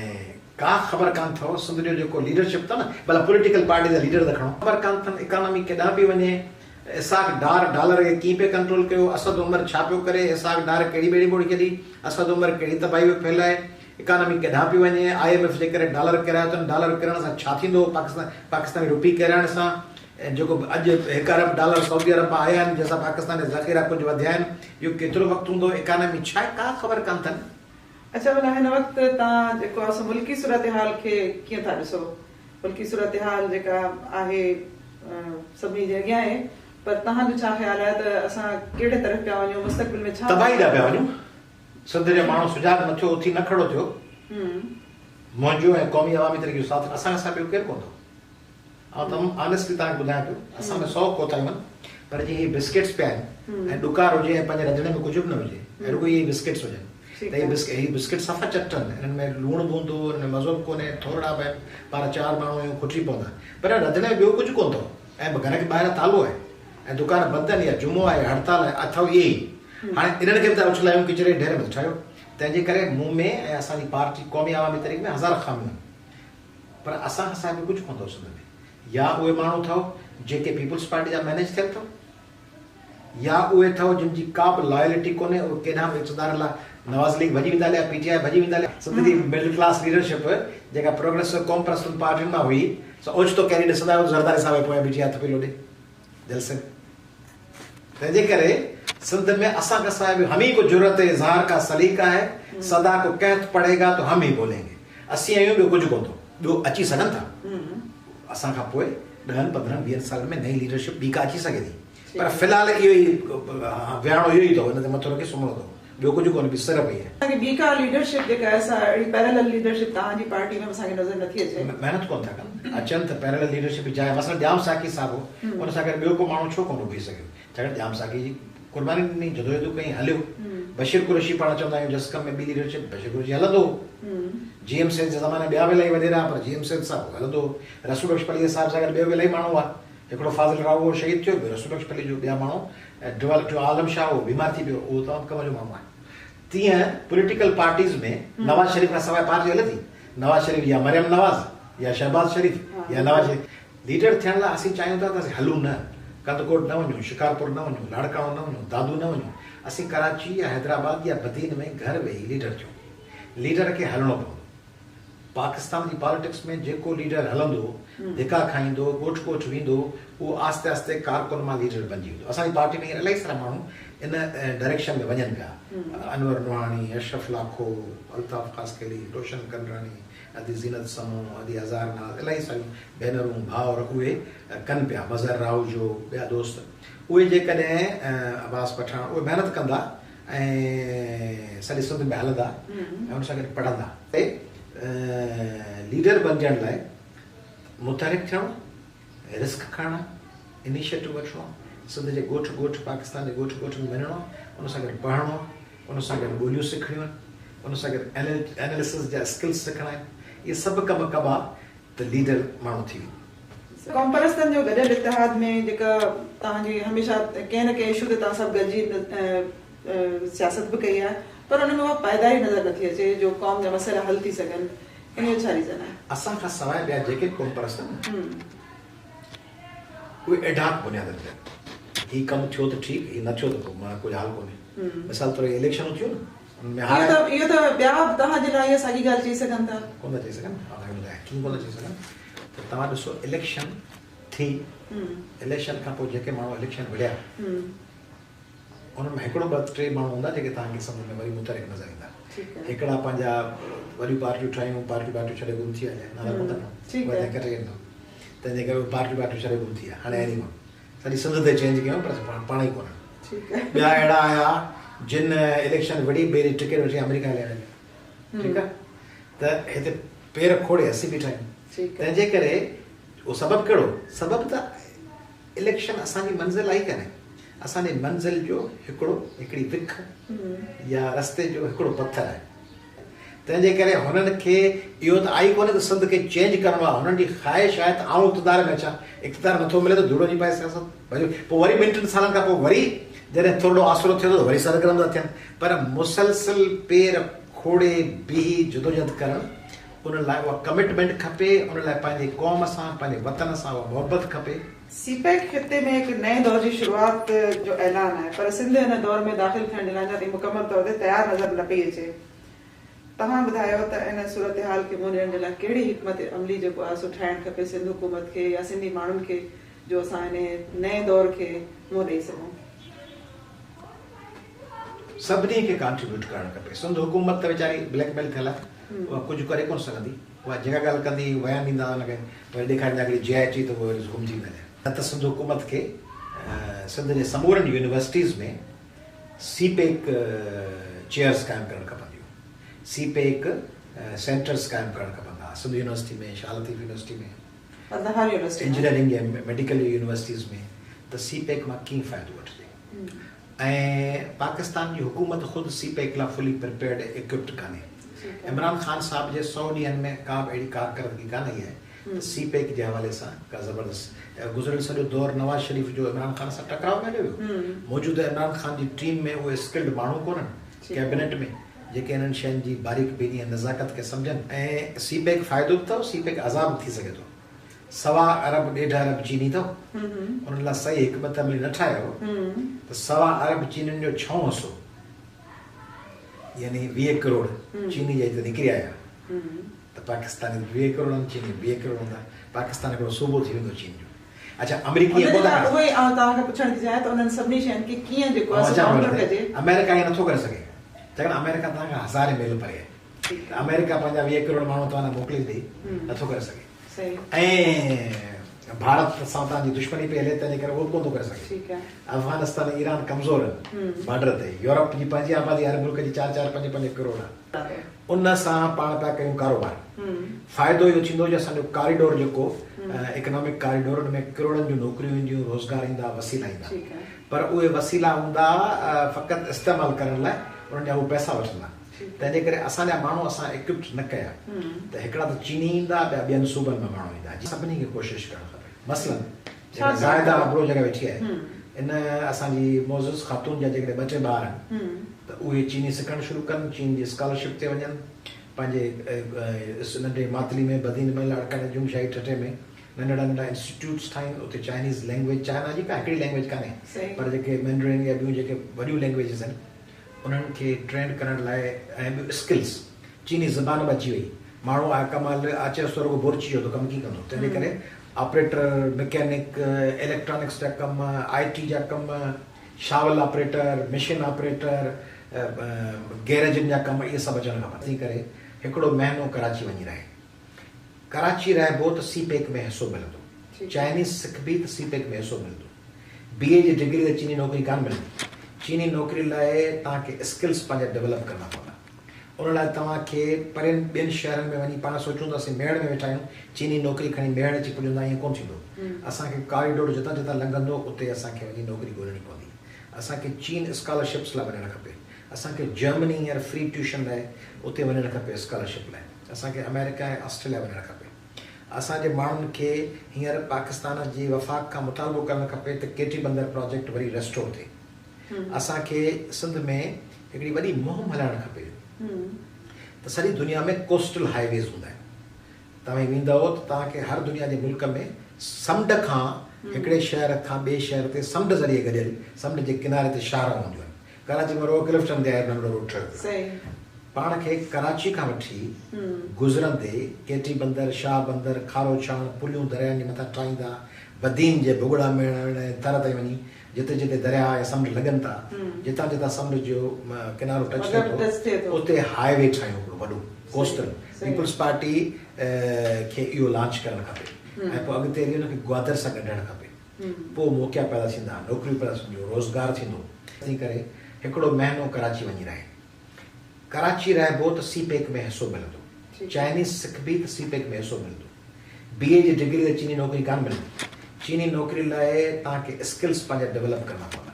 ڪا خبر ڪانه اٿو سنڌ جو جيڪو ليڊرشپ اٿو نه ڀلا پوليٽيڪل پارٽي جا ليڊر ته کڻو خبر ڪانه اٿن اڪانامي ڪيڏانهن پئي وڃي اسحاق ڊار ڊالر کي ڪيئن پئي ڪنٽرول ڪيو اسد عمر ڇا پيو ڪري اسحاق ڊار ڪهڙي ٻيڙي ٻوڙي ڇڏي اسد عمر ڪهڙي تباهي پيو ڦهلائي اڪانامي ڪيڏانهن پئي وڃي I M F جي ڪري ڊالر ڪيرايو اٿن ڊالر ڪيرائڻ سان ڇا ٿيندو پاڪستان پاڪستاني روپي ڪيرائڻ سان ۽ جيڪو اڄ هڪ ارب ڊالر سعودي عرب مان آيا آهن جنهن سان پاڪستان جا ذخيرا ڪجهه وڌيا آهن اهو ڪيترو وقت هوندو اڪانامي ڇا آهي ڪا خبر ڪانه اٿن. اڇا ڀلا هن وقت توهان جيڪو آهي سو ملڪي صورتحال کي ڪيئن ٿا ڏسو ملڪي صورتحال جيڪا آهي سڀني جي اڳيان آهي پر توهان جو ڇا خيال آهي ته اسان ڪهڙي طرف پيا وڃون مستقبل ۾ ڇا تباهي ڏانهن پيا وڃون سنڌ جو ماڻهو سجاڳ نه ٿيو اٿي نه کڙو ٿيو منهنجو ۽ قومي عوامي تحريڪ جو ساٿ اسان کان سواء ٻيو ڪير ڪونه اٿو. آئون تمام آنيسٽلي توهان کي ٻڌايان پيو اسان ۾ سئو ڪوتاهيون آهن پر جي هي بسڪيٽس پيا آهن ۽ ڏڪار هجي ۽ پنهنجي رنڌڻي ۾ ڪجهه به نه هجي ۽ رڳو اهي بسڪيٽس هجن ته هي بسڪيٽ هي بسڪيٽ صفا چٽ آهن انهن ۾ لوڻ به هوندو انهن ۾ مزو به ڪونهي ٿورڙا به آهن پاڻ چار ماڻهو آهيون کٽي پوندا پر رنڌڻي ۾ ٻيو ڪجهه ڪونه اٿو ۽ گهر کي ٻاهران تالو آهي ۽ دڪان بند آهن يا جمعو آهي هڙتال آهي اٿو اهي ئي هاڻي انهن کي به ٿا اڇلايون ڪچري جي ڍير ۾ ٺاهيو تنهن جي ڪري مون ۾ ۽ اسان جي پارٽي قومي عوامي تحريڪ ۾ هزار خاميون آهن پر اسان کان سواء ٻيو ڪجهه ڪونه اٿو سنڌ ۾ يا اهي ماڻهو اٿو جيڪي پيپلز پارٽي جا مئنيج ٿيل اٿو يا اهي اٿو جن جي ڪا به لائلٽي ڪونهي اهي ڪيڏانهن به اقتدار لاء نواز ليگ ڀڄي ويندا هليا پي ٽي آء ڀڄي ويندا هليا سنڌ جي مڊل ڪلاس ليڊرشپ جيڪا پروگريسو قوم پرستن پارٽين مان هئي سو اوچتو ڪنهن ڏينهن ڏسندا آهيو زرداري صاحب جي پويان بيٺي هٿ پئي لوڏي جلسي ۾ تنهن جي ڪري سنڌ ۾ اسان کان سواء ٻيو هم هي ڪو جرئت اظهار ڪا سليقه هي صدا ڪو قحط پڙيگا تو هم هي بولين گي اسين آهيون ٻيو ڪجهه ڪونه ٿو ٻيو اچي سگهن ٿا اسان کان پوء ڏهن پندرهن ويهن سالن ۾ نئين ليڊرشپ ٻي ڪا اچي سگهي ٿي پر في الحال اهو ئي ويهاڻو اهو ئي اٿو ان تي مٿو رکي سمهڻو اٿو ٻيو ڪجهه ڪونه ٻي سر پئي آهي. اسان کي ٻي ڪا ليڊرشپ جيڪا آهي سا اهڙي پيرلل ليڊرشپ توهان جي پارٽي ۾ به اسان کي نظر نٿي اچي. محنت ڪونه ٿا ڪن اچن ته پيرلل ليڊرشپ جي جاء مثلا ڄام ساقي صاحب هو ان سان گڏ ٻيو ڪو ماڻهو ڇو ڪونه اڀري سگهيو ڇاڪاڻ ڄام ساقي جي قرباني ڏني جدوجهدون ڪئي هليو بشير قريشي پاڻ چوندا آهيون جسقم ۾ ٻي ليڊرشپ بشير قريشي هلندو هو جي ايم سيد جي زماني ٻيا به الاهي وڏيرا پر جي ايم سيد صاحب هلندو هو رسول بخش پليجي صاحب سان گڏ ٻيو به الاهي ماڻهو هئا هڪڙو فاضل راهو هو شهيد ٿيو ٻيو رسول بخش پليجو ٻيا ماڻهو ڊول ٽيون عالم شاهه هو بيمار ٿي پيو اهو تمام ڪم جو ماڻهو آهي تيئن پوليٽيڪل پارٽيز ۾ نواز شريف کان سواء پارٽي هلي ٿي نواز شريف يا مريم نواز يا شهباز شريف يا نواز شريف ليڊر ٿيڻ لاء اسين چاهيون ٿا ته اسين هلون نه ڪنڌڪوٽ نه وڃون، شڪارپور نه وڃون، لاڙڪاڻو نه وڃون، دادو نه وڃون، اسين ڪراچي يا حيدرآباد يا بدين ۾ گهر ويهي ليڊر ٿيون. ليڊر کي هلڻو پوندو. پاڪستان جي پاليٽڪس ۾ جيڪو ليڊر هلندو، ڌڪا کائيندو، ڳوٺ ڳوٺ ويندو، اهو آهستي آهستي ڪارڪن مان ليڊر بنجي ويندو. اسان جي پارٽي ۾ هينئر الاهي سارا ماڻهو ان ڊائريڪشن ۾ وڃن پيا. انور نوحاڻي، اشرف لاکو، الطاف خاصخيلي، روشن ڪنراڻي، ادي زينت سمون، ادي هزار ناز، الاهي ساريون ڀينرون، ڀائر اهي ڪن پيا، مظهر راهوجو، ٻيا دوست اهي جيڪڏهن عباس پٺاڻ اهي محنت ڪندا ۽ سڄي سنڌ ۾ هلندا ۽ ان سان گڏ پڙهندا. ليڊر بنجڻ لاء متحرڪ ٿيڻو، رسڪ کڻڻ، انيشيٽو وٺڻو، سنڌ جي ڳوٺ ڳوٺ، پاڪستان جي ڳوٺ ڳوٺ ۾ وڃڻو، ان سان گڏ پڙهڻو، ان سان گڏ ٻوليون سکڻيون آهن، ان سان گڏ اينالسس جا اسڪلز سکڻا آهن، اهي سڀ ڪم ڪبا ته ليڊر ماڻهو ٿي ويندو. قومپرستن جو گڏيل اتحاد ۾ جيڪا توهان جي هميشه ڪنهن نه ڪنهن اشو تي توهان سڀ گڏجي سياست به ڪئي آهي پر ان ۾ اها پائيداري نظر نٿي اچي جو قوم جا مسئلا حل ٿي سگهن ان جو ڇا ريزن آهي؟ اسان کان سواء ٻيا جيڪي به قومپرست آهن نه اهي ايڊهاڪ بنيادن تي آهن. هي ڪم ٿيو ته ٺيڪ هي نه ٿيو ته پوء معنيٰ ڪجهه حال ڪونهي. مثال طور هي اليڪشنون ٿيون نه ان ۾ هارائي. اهو ته ٻيا به توهان جي لاء اها ساڳي ڳالهه چئي سگهن ٿا. ڪونه ٿا چئي سگهن، آئون توهان کي ٻڌايان ڪيئن ڪونه ٿا چئي سگهن ته توهان ڏسو اليڪشن ٿي، اليڪشن کان پوء جيڪي ماڻهو اليڪشن وڙهيا انهن مان هڪڙو ٻه ٽي ماڻهو هوندا جيڪي توهان کي سنڌ ۾ وري متحرڪ نظر ايندا. هڪڙا پنهنجا وڏيون پارٽيون ٺاهيون، پارٽيون پارٽيون ڇڏي گم ٿي ويا، نالا ڪونه ٿا کڻون، وري ڪٽي ڏنو، تنهن جي ڪري اهي پارٽيون پارٽيون ڇڏي گم ٿي ويا، هاڻي آهن ئي ڪونه. سڄي سنڌ تي چينج ڪيون پر پاڻ ئي ڪونه. ٻيا اهڙا آيا جن اليڪشن وڙهي ٻئي ڏينهن ٽڪيٽ وٺي آمريڪا هليا ويا. ٺيڪ آ ته هتي پير کوڙي اسين بيٺا آهيون. تنهن جي ڪري اهو سبب ڪهڙو؟ سبب ته اليڪشن اسان جي منزل آئي ڪانهي. اسان جي منزل جو هڪڙو هڪڙي وک يا رستي جو هڪڙو پٿر آهي. تنهن جي ڪري هنن کي اهو ته آئي ڪونهي ته سنڌ کي چينج ڪرڻو آهي، هنن جي خواهش آهي ته آئون اقتدار ۾ اچان، اقتدار نٿو ملي ته ڌوڙ وڃي پائي سياست ڀڄو، پوء وري ٻن ٽن سالن کان پوء وري جڏهن ٿورڙو آسرو ٿيو ته وري سرگرم ٿا ٿين، پر مسلسل پير کوڙي بيهي جدوجهد ڪرڻ ان لاء اها ڪمٽمينٽ کپي، ان لاء پنهنجي قوم سان پنهنجي وطن سان اها محبت کپي. سي پيڪ خطي ۾ هڪ نئين دور جي شروعات جو اعلان آهي پر سنڌ ان دور ۾ داخل ٿيڻ جي لاء اڃا تائين مڪمل طور تي تيار نظر نه پئي اچي. توهان ٻڌايو ته ان صورتحال کي منهن ڏيڻ جي لاء ڪهڙي حڪمت عملي جيڪو آهي سو ٺاهڻ کپي سنڌ حڪومت کي يا سنڌي ماڻهن کي جو اسان ان نئين دور کي منهن ڏئي سگهون. سڀني کي ڪانٽريبيوٽ ڪرڻ کپي. سنڌ حڪومت ته ويچاري بليڪ ميل ٿيل آهي اها ڪجهه ڪري ڪونه سگهندي. اها جيڪا ڳالهه ڪندي بيان ڏيندا ان کي وري ڏيکاريندا هڪڙي جي آء ٽي ته اهو وري گم ٿي ويندا. نه ته سنڌ حڪومت کي سنڌ جي سمورن يونيورسٽيز ۾ سي پيڪ چيئرز قائم ڪرڻ کپنديون، سي پيڪ سينٽرز قائم ڪرڻ کپندا Sindh university ۾، Shah Latif university ۾، engineering ۽ medical جي يونيورسٽيز ۾ ته سي پيڪ مان ڪيئن فائدو وٺجي ۽ پاڪستان جي حڪومت خود سي پيڪ لاء فلي پريپيئرڊ ۽ ايڪوپڊ ڪانهي. عمران خان صاحب جي سئو ڏينهن ۾ ڪا به اهڙي ڪارڪردگي ڪانه آئي آهي ته سي پيڪ جي حوالي سان ڪا زبردست گذريل سڄو دور نواز شريف جو عمران خان سان ٽڪراء ۾ هليو ويو. موجوده عمران خان جي ٽيم ۾ اهي اسڪلڊ ماڻهو ڪونهن ڪيبنيٽ ۾ جيڪي انهن شين جي باريڪ بيني ۽ نزاڪت کي سمجهن ۽ سي پيڪ فائدو به اٿو سي پيڪ عذاب به ٿي سگهي ٿو. سوا ارب ڏيڍ ارب چيني اٿو انهن لاء صحيح حڪمت عملي نه ٺاهيو ته سوا ارب چينين جو ڇهون حصو يعني 20 ڪروڙ چيني جي هتي نڪري آيا ته پاڪستاني 20 ڪروڙ آهن چيني 20 ڪروڙ هوندا پاڪستان هڪڙو صوبو ٿي ويندو چين جو. اڇا آمريڪي ائين ڪونه ٿا ڪري اهو ئي آئون توهان کان پڇڻ ٿي چاهيان ته انهن سڀني شين کي ڪيئن جيڪو آهي سو ڪائونٽر ڪجي. آمريڪا ائين نٿو ڪري سگهي ڇاڪاڻ آمريڪا توهان کان هزارين ميل پري آهي ته آمريڪا پنهنجا 20 ڪروڙ ماڻهو توهان ڏانهن موڪلي ڏئي نٿو ڪري سگهي ۽ ڀارت سان توهان جي دشمني پئي هلي تنهن جي ڪري اهو به ڪونه ٿو ڪري سگهي. افغانستان ۽ ايران ڪمزور آهن بارڊر تي يورپ جي پنهنجي آبادي هر ملڪ جي چار چار پنج پنج ڪروڙ آهي. ان سان پاڻ پيا ڪيون ڪاروبار. فائدو اهو ٿيندو جو اسان جو ڪاريڊور جيڪو اڪنامڪ ڪاريڊور ان ۾ ڪروڙن جون نوڪريون اينديون، روزگار ايندا، وسيلا ايندا. پر اهي وسيلا هوندا فقط استعمال ڪرڻ لاء انهن جا هو پئسا وٺندا. تنهن جي ڪري اسان جا ماڻهو اسان اڪوپڊ نه ڪيا ته هڪڙا ته چيني ايندا ٻيا ٻين صوبن مان ماڻهو ايندا. سڀني کي ڪوشش ڪرڻ کپي. مثلاً جيڪا زاهده ابڙو جيڪا ويٺي آهي ان اسان جي معزز خاتون جا جيڪڏهن ٻه ٽي ٻار آهن ته اهي چيني سکڻ شروع ڪن، چين جي اسڪالرشپ تي وڃن، پنهنجي ننڍي ماتلي ۾ بدين ۾ لاڙڪاڻي جنگشاهي ٺٽي ۾ ننڍڙا ننڍڙا انسٽيٽيوٽس ٺاهين اتي چائنيز لينگويج، چائنا جي ڪا هڪڙي لينگويج ڪانهي پر جيڪي مينڊرين يا ٻيون جيڪي وڏيون لينگويجز آهن انهن کي ٽرينڊ ڪرڻ لاء ۽ ٻيون اسڪلز، چيني زبان به اچي وئي، ماڻهو آ ڪمال اچيس ٿو رڳو بورچي جو ته ڪم ڪيئن ڪندو، تنهن جي ڪري آپريٽر، مڪينڪ، اليڪٽرانڪس جا ڪم، آء ٽي جا ڪم، شاول آپريٽر، مشين آپريٽر، گيريجن جا ڪم اهي سڀ اچڻ کپن. تنهن ڪري هڪڙو مهينو ڪراچي وڃي رهي. ڪراچي رهبو ته سي پيڪ ۾ حصو ملندو. چائنيز سکبي ته سي پيڪ ۾ حصو ملندو. بي اي جي ڊگري ته چيني نوڪري ڪانه ملندي. چيني نوڪري لاء توهان کي اسڪلز پنهنجا ڊولپ ڪرڻا پوندا. ان لاء توهان کي پرين ٻين شهرن ۾ وڃي پاڻ سوچون ته اسين ميهڙ ۾ ويٺا آهيون چيني نوڪري کڻي ميهڙ اچي پڄندا ائين ڪونه ٿيندو. اسان کي ڪاريڊور جتان جتان لنگهندو اتي اسان کي وڃي نوڪري ڳولڻي پوندي. اسان کي چين اسڪالرشپس لاء وڃڻ کپي. اسان کي جرمني هينئر فري ٽيوشن لاء اتي وڃڻ کپي اسڪالرشپ لاء. اسان کي آمريڪا ۽ آسٽريليا وڃڻ کپي. اسان جي ماڻهن کي هينئر پاڪستان جي وفاق کان مطالبو ڪرڻ کپي ته ڪيٽي بندر پراجيڪٽ وري ريسٽور ٿئي. اسان کي سنڌ ۾ هڪڙي وڏي مهم هلائڻ کپي ته سڄي دنيا ۾ ڪوسٽل هاء ويز هوندا آهن. توهين ويندؤ ته توهان کي هر دنيا جي ملڪ ۾ سمنڊ کان هڪڙي شهر کان ٻئي شهر تي سمنڊ ذريعي گڏيل سمنڊ جي ڪناري تي شاهراهون هونديون آهن. ڪراچي ۾ رڳو ڪلفٽن تي آهي ننڍڙو روڊ ٺهيو پيو آهي. پاڻ کي ڪراچي کان وٺي گذرندي ڪيٽي بندر، شاهه بندر، کارو ڇاڻ، پليون دريائن جي مٿان ٺاهيندا، بدين جي ڀڳڙا ميڻ ۽ ٿر تائين وڃي جتي جتي درياء يا سمنڊ لڳن ٿا، جتان جتان سمنڊ جو ڪنارو ٽچ ٿئي ٿو اتي هاء وي ٺاهيون هڪڙو وڏو ڪوسٽل. پيپلز پارٽي کي اهو لانچ ڪرڻ کپي ۽ پوء اڳتي هلي ان کي گوادر سان ڳنڍڻ کپي. پوء موقعا پيدا ٿيندا، نوڪريون پيدا ٿينديون، روزگار ٿيندو. تنهن ڪري هڪڙو مهينو ڪراچي وڃي رهي. ڪراچي رهبو ته سي پيڪ ۾ حصو ملندو. چائنيز سکبي ته سي پيڪ ۾ حصو ملندو. بي اي جي ڊگري ته چيني نوڪري ڪانه ملندي. چيني نوڪري لاء توهان کي اسڪلز پنهنجا ڊولپ ڪرڻا پوندا.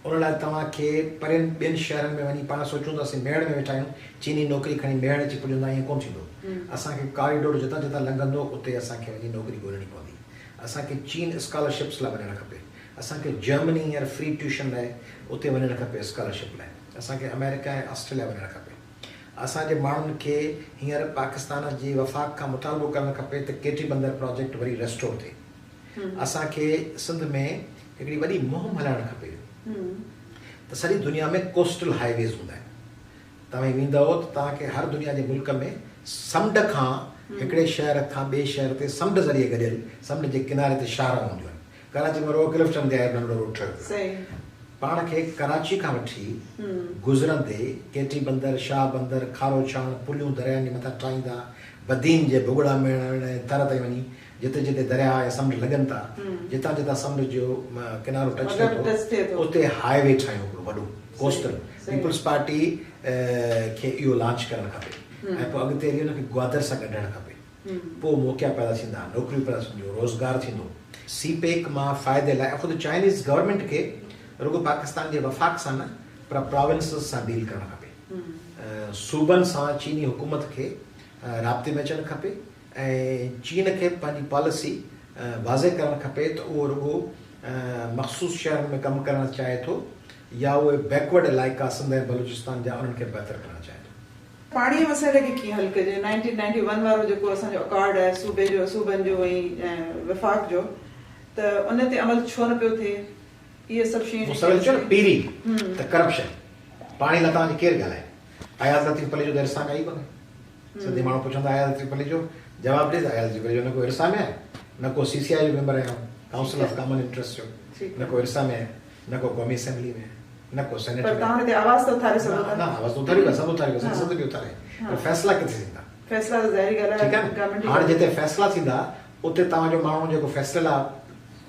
ان لاء توهان کي پرين ٻين شهرن ۾ وڃي پاڻ سوچون ته اسين ميهڙ ۾ ويٺا آهيون چيني نوڪري کڻي ميهڙ اچي پڄندا ائين ڪونه ٿيندو. اسان کي ڪاريڊور جتان جتان لنگهندو اتي اسان کي وڃي نوڪري ڳولڻي پوندي. اسان کي چين اسڪالرشپس لاء وڃڻ کپي. اسان کي جرمني هينئر فري ٽيوشن لاء اتي وڃڻ کپي اسڪالرشپ لاء. اسان کي آمريڪا ۽ آسٽريليا وڃڻ کپي. اسان جي ماڻهن کي هينئر پاڪستان جي وفاق کان مطالبو ڪرڻ کپي ته ڪيٽي بندر پراجيڪٽ وري ريسٽور ٿئي. اسان کي سنڌ ۾ هڪڙي وڏي مهم هلائڻ کپي ته سڄي دنيا ۾ ڪوسٽل هاء ويز هوندا آهن. توهين ويندؤ ته توهان کي هر دنيا جي ملڪ ۾ سمنڊ کان هڪڙي شهر کان ٻئي شهر تي سمنڊ ذريعي گڏيل سمنڊ جي ڪناري تي شاهراهون هونديون آهن. ڪراچي ۾ رڳو ڪلفٽن تي آهي ننڍڙو روڊ ٺهيو پيو آهي. پاڻ کي ڪراچي کان وٺي گذرندي ڪيٽي بندر، شاهه بندر، کارو ڇاڻ، پليون دريائن جي مٿان ٺاهيندا، بدين جي ڀڳڙا ميڻ ۽ ٿر تائين وڃي جتي جتي درياء يا سمنڊ لڳن ٿا، جتان جتان سمنڊ جو ڪنارو ٽچ ٿئي ٿو اتي هاء وي ٺاهيون هڪڙو وڏو ڪوسٽل. پيپلز پارٽي کي اهو لانچ ڪرڻ کپي ۽ پوء اڳتي هلي ان کي گوادر سان ڳنڍڻ کپي. پوء موقعا پيدا ٿيندا، نوڪريون پيدا ٿينديون، روزگار ٿيندو. سي پيڪ مان فائدي لاء خود چائنيز گورنمينٽ کي رڳو پاڪستان جي وفاق سان نه پر پراونسز سان ڊيل ڪرڻ کپي. صوبن سان چيني حڪومت کي رابطي ۾ اچڻ کپي ۽ چين کي به پنهنجي پاليسي واضح ڪرڻ کپي ته اهو رڳو مخصوص شهرن ۾ ڪم ڪرڻ چاهي ٿو يا اهي بيڪورڊ علائقا سنڌ ۽ بلوچستان جا انهن کي بهتر ڪرڻ چاهي ٿو. پاڻيء مسئلي کي ڪيئن حل ڪجي؟ 1991 وارو جيڪو اسان جو اڪارڊ آهي صوبي جو صوبن جو ۽ وفاق جو ته ان تي عمل ڇو نه پيو ٿئي؟ اهي سڀ شيون مون سويل چيو نه پهرين ته ڪرپشن پاڻي لاء توهان جي ڪير ڳالهائي؟ اياز لطيف پليجو ته ارسا ۾ آهي ئي ڪونهي. سنڌي ماڻهو پڇندا اياز لطيف پليجو جواب ڏي ته اياز لطيف پليجو نه ڪو ارسا ۾ آهي نه ڪو سي سي آء جو ميمبر آهيان ڪائونسل آف ڪامن انٽرسٽ جو نه ڪو ارسا ۾ آهي نه ڪو قومي اسيمبلي ۾ آهي نه ڪو سينيٽ ۾ پر توهان هتي آواز ته اٿاري سگهو ٿا نه آواز ته اٿاريون ٿا سڀ اٿاريون ٿا سنڌ به اٿاري پر فيصلا ڪٿي ٿيندا فيصلا ته ظاهري ڳالهه آهي ٺيڪ آهي نه هاڻي جتي فيصلا ٿيندا اتي توهان جو ماڻهو جيڪو فيصلي لاء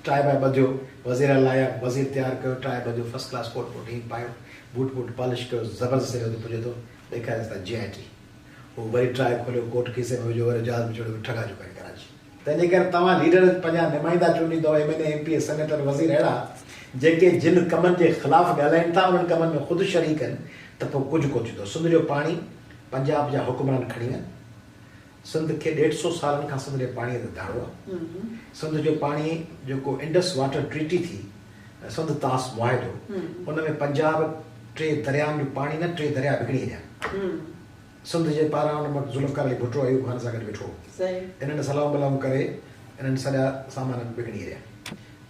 ٽائي بائي ٻڌيو وزير اعليٰ يا وزير تيار ڪيو ٽائي ٻڌيو فرسٽ ڪلاس ڪوٽ بوٽ هين پايو بوٽ بوٽ پالش ڪيو زبردست اتي پڄي ٿو ڏيکاريس ٿا جي آء ٽي هو وري ٽائي کوليو ڪوٽ کيسي ۾ وجهيو وري جهاز ۾ چڙهيو ٺڳا جو ڪري ڪراچي. تنهن جي ڪري توهان ليڊر پنهنجا نمائندا چونڊيندؤ M N A M P A senator وزير اهڙا جيڪي جن ڪمن جي خلاف ڳالهائين ٿا انهن ڪمن ۾ خود شريڪ آهن ته پوء ڪجهه ڪونه ٿيندو سنڌ جو پاڻي پنجاب جا حڪمران کڻي ويا سنڌ کي ڏيڍ سو سالن کان سنڌ جي پاڻي تي ڌاڙو آهي سنڌ جو پاڻي جيڪو انڊس واٽر ٽريٽي ٿي سنڌ طاس معاهدو ان ۾ پنجاب ٽي دريائن جو پاڻي نه ٽي درياء وڪڻي ڇڏيا. سنڌ جي پاران ان وقت ذوالفقار علي ڀٽو ايوب خان سان گڏ ويٺو هو. انهن صلاحون بلاحون ڪري انهن سڄا سامان وڪڻي ڇڏيا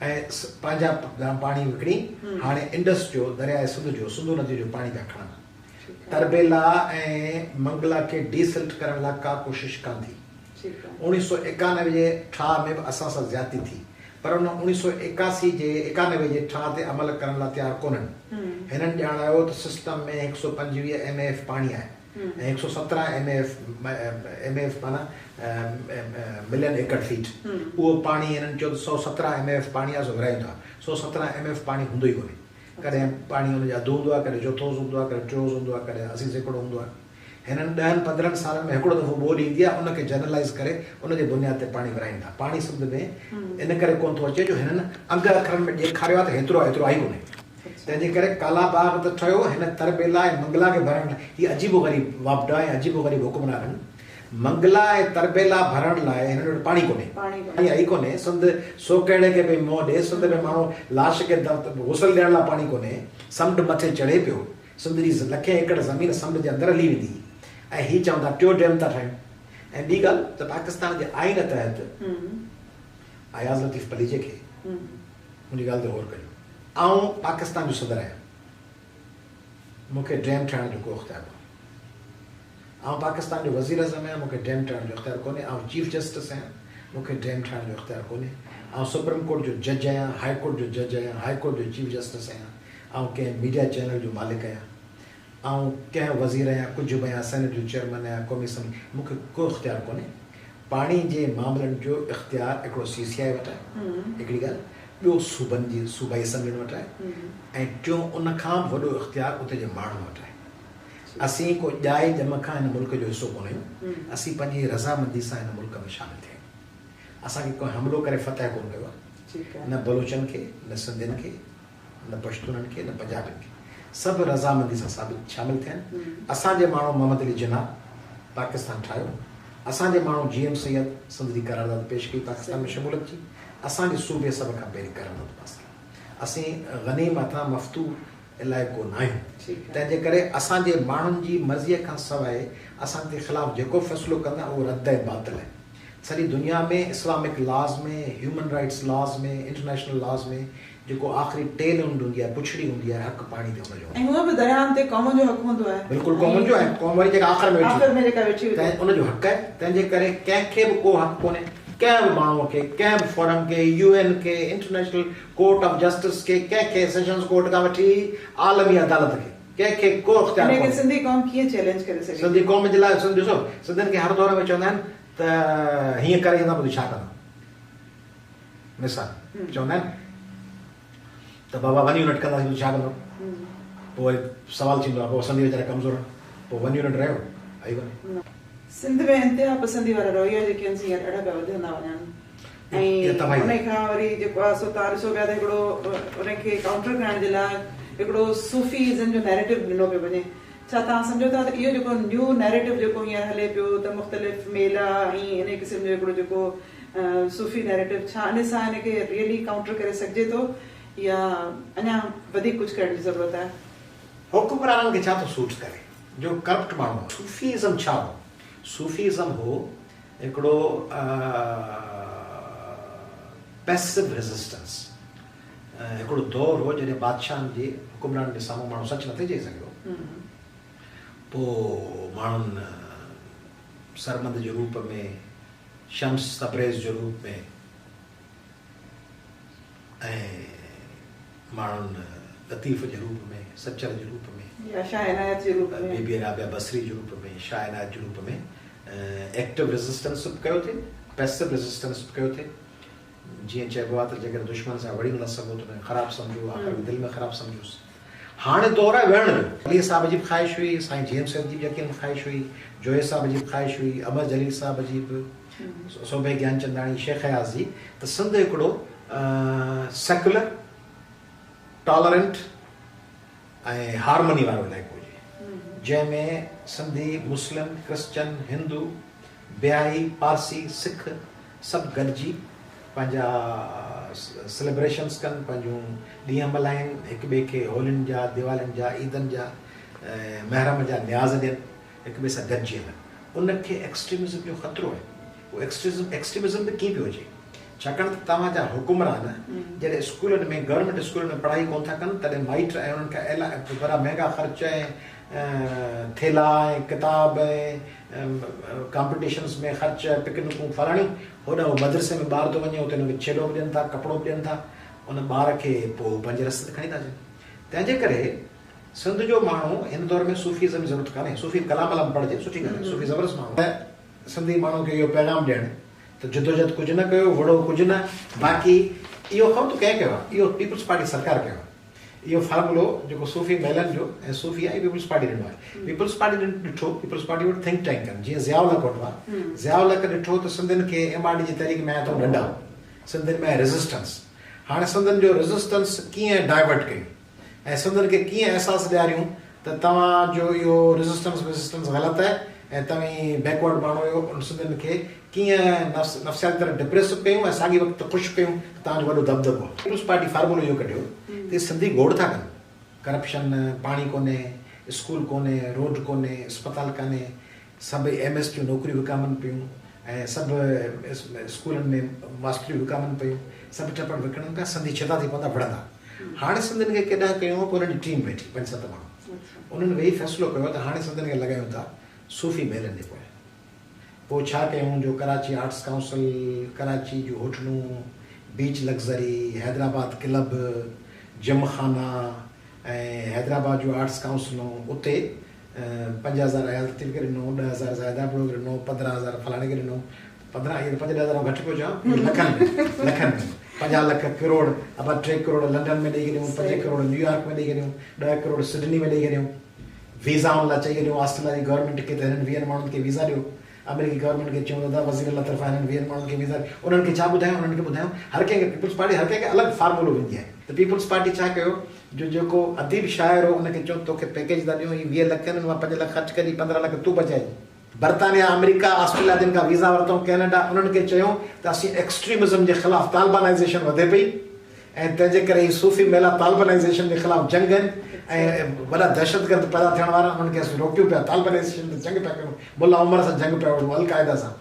۽ پنهنجا پاڻي وڪڻي هاڻي انڊس جو، درياء سنڌ جو، سنڌو ندي جو پاڻي پيا کڻن. تربيلا ۽ منگلا کي ڊي سلٽ ڪرڻ لاء ڪا ڪوشش ڪانه ٿي. 1991 جي ٺاهه ۾ به اسان سان زيادتي ٿي پر ان 1981 جي 91 جي ٺاهه تي عمل ڪرڻ لاء تيار ڪونهن. هنن ڄاڻايو ته سسٽم ۾ 125 ايم اي ايف پاڻي آهي ۽ 117 M A F, M A F معنيٰ ملين ايڪڙ فيٽ، اهو پاڻي هنن چيو ته 117 ايم اي ايف پاڻي آهي سو ورهايون ٿا. 117 ايم اي ايف پاڻي هوندو ئي ڪونهي. ڪڏهن پاڻي ان جو اڌ هوندو آهي، ڪڏهن چوٿون حصو هوندو آهي، ڪڏهن ٽيون حصو هوندو آهي، ڪڏهن 80% هوندو آهي. هنن ڏهن پندرهن سالن ۾ هڪڙو دفعو ٻوڏ ايندي آهي، ان کي جنرلائيز ڪري ان جي بنياد تي پاڻي ورهائين ٿا. پاڻي سنڌ ۾ ان ڪري ڪونه ٿو اچي جو هنن انگ اکرن ۾ ڏيکاريو آهي ته هيترو آهي، ايترو آهي ئي ڪونهي. تنهن جي ڪري ڪالا باغ ته ٺهيو، هن تربيلا ۽ منگلا کي ڀرڻ لاء هي عجيب و غريب واپڊا ۽ عجيب و غريب حڪمران آهن. منگلا ۽ تربيلا ڀرڻ لاء هنن وٽ پاڻي ڪونهي. پاڻي آهي ئي ڪونهي. سنڌ سوڪهڙي کي پئي منهن ڏي. سنڌ ۾ ماڻهو لاش کي غسل ڏيڻ لاء پاڻي ڪونهي. سمنڊ مٿي چڙهي پيو. سنڌ جي لکين ايڪڙ زمين سمنڊ جي اندر هلي ويندي ۽ هي چون ٿا ٽيون ڊيم ٿا ٺاهيون. ۽ ٻي ڳالهه ته پاڪستان جي آئين تحت اياز لطيف پليجي کي منهنجي ڳالهه تي غور ڪجو. آئون پاڪستان جو صدر آهيان. مون کي ڊيم ٺاهڻ جو ڪو اختيار ڪونهي. آئون پاڪستان جو وزيراعظم آهيان، مون کي ڊيم ٺاهڻ جو اختيار ڪونهي، آئون چيف جسٽس آهيان، مون کي ڊيم ٺاهڻ جو اختيار ڪونهي، آئون سپريم ڪورٽ جو جج آهيان، هاء ڪورٽ جو جج آهيان، هاء ڪورٽ جو چيف جسٽس آهيان، آئون ڪنهن ميڊيا چينل جو مالڪ آهيان، آئون ڪنهن وزير آهيان، ڪجهه به آهيان، سينيٽ جو چيئرمين آهيان، قومي اسيمبلي، مون کي ڪو اختيار ڪونهي. پاڻي جي معاملن جو اختيار هڪڙو سي سي آء وٽ آهي، هڪڙي ڳالهه، ٻيو صوبن جي صوبائي اسيمبلين وٽ آهي ۽ ٽيون ان کان به وڏو اختيار اتي جي ماڻهن وٽ آهي. اسين ڪو ڄائي ڄم کان هن ملڪ جو حصو ڪونه آهيون. اسين پنهنجي رضامندي سان هن ملڪ ۾ شامل ٿيا آهيون. اسان کي ڪنهن حملو ڪري فتح ڪونه ڪيو آهي. نه بلوچن کي، نه سنڌين کي، نه پشتونن کي، نه پنجابين کي. سڀ رضامندي سان شامل ٿيا آهن. اسان جي ماڻهو محمد علي جناح پاڪستان ٺاهيو. اسان جي ماڻهو جي ايم سيد سنڌ جي قرارداد پيش ڪئي پاڪستان ۾ شموليت جي. اسان جي صوبي سڀ کان پهرين قرارداد پاس ڪئي. اسين غنيم هٿان مفتوح علائقو ناهيون، تنهن جي ڪري اسان جي ماڻهن جي مرضيء کان سواء اسان جي خلاف جيڪو فيصلو ڪندا اهو رد ۽ باطل آهي. سڄي دنيا ۾ Islamic laws ۾، human rights laws ۾، international laws ۾ جيڪو آخري ٽيل هوندي آهي، پڇڙي هوندي آهي، حق پاڻي تي ان جو هوندو آهي. ۽ هونء به درياهن تي قومن جو حق هوندو آهي. بلڪل قومن جو ۽ قوم وري جيڪا آخر ۾ ويٺي آخر ۾ جيڪا ويٺي هجي. تنهن ان جو حق آهي، تنهن جي ڪري ڪنهن کي به ڪو حق ڪونهي، ڪنهن به ماڻهوء کي، ڪنهن به فورم کي، يو اين کي، انٽرنيشنل ڪورٽ آف جسٽس کي، ڪنهن کي سيشنز ڪورٽ کان وٺي عالمي عدالت کي، ڪنهن کي ڪو اختيار انهيء کي ڪونهي. سنڌي قوم ڪيئن چئلينج ڪري سگهي ٿي؟ سنڌي قوم جي لاء سنڌ ڏسو سنڌين کي هر دور ۾ چوندا آهن ته هيئن ڪري ايندا پوء ڇا ڪندا؟ مثال چوندا آهن ته بابا ون يونٽ ڪنداسين پوء ڇا ڪندو؟ پوء وري سوال ٿيندو آهي پوء سنڌي ويچارا ڪمزور آهن پوء ون يونٽ رهيو آئي ڪونهي. سنڌ ۾ انتها پسندي وارا رويا جيڪي آهن سي هينئر ڏاڍا پيا وڌندا وڃن. ۽ ان کان وري جيڪو آهي سو توهان ڏسو پيا ته هڪڙو ان کي ڪائونٽر ڪرڻ جي لاء هڪڙو صوفي ازم جو نيريٽو ڏنو پيو وڃي ڇا توهان سمجهو ٿا ته اهو جيڪو نيو نيريٽو جيڪو هينئر هلي پيو ته مختلف ميلا ۽ ان قسم جو هڪڙو جيڪو صوفي نيريٽو ڇا ان سان ان کي ريئلي ڪائونٽر ڪري سگهجي ٿو يا اڃا وڌيڪ ڪجهه ڪرڻ جي ضرورت آهي؟ حڪمرانن کي ڇا ٿو سوٽ ڪري جو ڪرپٽ ماڻهو آهي. صوفي ازم ڇا هو؟ صوفي ازم هو هڪڙو پيسو ريزسٽنس هڪڙو دور هو جڏهن بادشاهن جي حڪمرانن جي سامهون ماڻهو سچ نٿي چئي سگهيو پوء ماڻهن سرمد جي روپ ۾ شمس تبريز جي روپ ۾ ۽ ماڻهن لطيف جي روپ ۾، سچل جي روپ ۾، يا شاهه عنايت جي روپ ۾، بي بي رابعه بصري جي روپ ۾، شاهه عنايت جي روپ ۾ ايڪٽو ريزسٽنس به ڪيو ٿي، پيسو ريزسٽنس به ڪيو ٿي. جيئن چئبو آهي ته جيڪڏهن دشمن سان وڙهي نٿا سگهو ته ان کي خراب سمجهو، آخر ۾ دل ۾ خراب سمجهوس. هاڻي دور آهي وڙهڻ جو. پليجي صاحب جي به خواهش هئي، سائين جي ايم سيد جي به يقينن خواهش هئي، جويي صاحب جي به خواهش هئي، امر جليل صاحب جي به. سوڀي گيانچنداڻي، شيخ اياز جي ته سنڌ هڪڙو سيڪيولر، ٽالرنٽ ۽ هارمني وارو علائقو هجي، جنهن ۾ سنڌي، مسلم، ڪرسچن، هندو، بهائي، پارسي، سک سڀ گڏجي پنهنجا سيليبريشنس ڪن، پنهنجون ڏينهن ملهائين، هڪ ٻئي کي هولين جا، ديوالين جا، عيدن جا، محرم جا نياز ڏين. هڪ ٻئي سان گڏجي هلن. ان کي ايڪسٽريمزم جو خطرو آهي. اهو ايڪسٽريمزم به ڪيئن پيو اچي؟ ڇاڪاڻ ته توهان جا حڪمران جڏهن اسڪولن ۾ گورنمينٽ اسڪولن ۾ پڙهائي ڪونه ٿا ڪن تڏهن مائٽ ۽ انهن کان ايلا وڏا مهنگا خرچ ۽ ٿيلها ۽ ڪتاب ۽ ڪامپيٽيشنز ۾ خرچ پڪنڪون فلاڻيون هوڏانهن هو مدرسي ۾ ٻار ٿو وڃي اتي هن کي ڇيلو به ڏين ٿا ڪپڙو به ڏين ٿا ان ٻار کي پوء هو پنهنجي رستي تي کڻي ٿا اچن تنهن جي ڪري سنڌ جو ماڻهو هن دور ۾ صوفي ازم جي ضرورت ڪانهي صوفي ڪلام ولام پڙهجي سٺي ڳالهه آهي صوفي زبردست ماڻهو آهي. سنڌي ماڻهو کي اهو پيغام ڏيڻ ته جدوجھد ڪجهه نه ڪيو، وڙهو ڪجهه نه، باقي اهو خبر تو ڪنهن ڪيو آهي؟ اهو پيپلز پارٽي سرڪار ڪيو آهي. اهو فارمولو جيڪو صوفي ميلن جو ۽ صوفي آهي پيپلز پارٽي ڏنو آهي. پيپلز پارٽي ڏٺو، پيپلز پارٽي وٽ ٿنڪ ٽينڪ آهن، جيئن ضياء الحق وٽ هئا. ضياء الحق ڏٺو ته سنڌين کي ايم آر ڊي جي تحريڪ ۾ آيا اٿئون ڏنڊا، سنڌين ۾ آهي ريزسٽنس. هاڻي سنڌين جو ريزسٽنس ڪيئن ڊائيورٽ ڪيون؟ ۽ سندن کي ڪيئن احساس ڏياريون ته توهان جو اهو ريزسٽنس وزسٽنس غلط آهي ۽ توهين بيڪورڊ ماڻهو آهيو ان سندن کي ڪيئن نفسياتي طرح ڊپريس به ڪيون ۽ ساڳي وقت خوش ڪيون ته توهان جو وڏو دٻدٻو آهي. پيپلز پارٽي فارمولو اهو ڪڍيو ته هي سنڌي گوڙ ٿا ڪن، ڪرپشن، پاڻي ڪونهي، اسڪول ڪونهي، روڊ ڪونهي، اسپتال ڪانهي، سڀ ايم ايس جون نوڪريون وڪامن پيون ۽ سڀ اسڪولن ۾ ماستريون وڪامن پيون، سڀ ٽپڙ وڪڻن پيا، سنڌي ڇتا ٿي پوندا وڙهندا. هاڻي سنڌين کي ڪيڏانهن ڪيون پوء انهن جي ٽيم ويٺي پنج ست ماڻهو انهن ويهي فيصلو ڪيو ته هاڻي سنڌين کي لڳايون ٿا صوفي ميلن جي پويان. پوء ڇا ڪيون جو ڪراچي آرٽس ڪائونسل، ڪراچي جون هوٽلون، بيچ لگزري، حيدرآباد ڪلب، جم خانه ۽ حيدرآباد جون آرٽس ڪائونسلون اتي 5000 اياز لطيف کي ڏنو، 10,000 زاهده ابڙو کي ڏنو، 15,000 فلاڻي کي ڏنو، 15 اهي ته پنج ڏهه هزار آئون گهٽ پيو چوان، اهي لکن ۾ لکن ۾ 50 لک ڪروڙ ابا 3 ڪروڙ لنڊن ۾ ڏئي ڇڏيون، 5 ڪروڙ نيويارڪ ۾ ڏئي ڇڏيون، 10 ڪروڙ سڊني ۾ ڏئي ڇڏيون، ويزائن لاء چئي ڇڏيون آسٽريليا جي گورنمينٽ کي ته هنن ويهن ماڻهن کي ويزا ڏيو، آمريڪي گورنمينٽ کي چيون دادا وزير اعليٰ طرفان هنن ويهن ماڻهن کي ويزا ڏيو، انهن کي ڇا ٻڌايون انهن کي ٻڌايون هر ڪنهن کي پيپلز پارٽي هر ڪنهن کي الڳ فارمولو ويندي آهي ته پيپلز پارٽي ڇا ڪيو جو جيڪو اديب شاعر هو ان کي چيون توکي پيڪيج ٿا ڏيون هي 20 لک آهن ان مان 5 لک خرچ ڪجي 15 لک تون بچائجي. برطانيا، آمريڪا، آسٽريليا جن کان ويزا ورتائون ڪينيڊا انهن کي چيون ته اسين ايڪسٽريمزم جي خلاف طالبانائيزيشن وڌي پئي ۽ تنهن جي ڪري هي صوفي ميلا طالبانائيزيشن جي خلاف جنگ آهن ۽ وڏا دهشتگرد پيدا ٿيڻ وارا آهن انهن کي اسين روڪيون پيا طالبانائيزيشن تي جنگ پيا ڪريون ملا عمر سان جنگ پيا وڙهون القاعده سان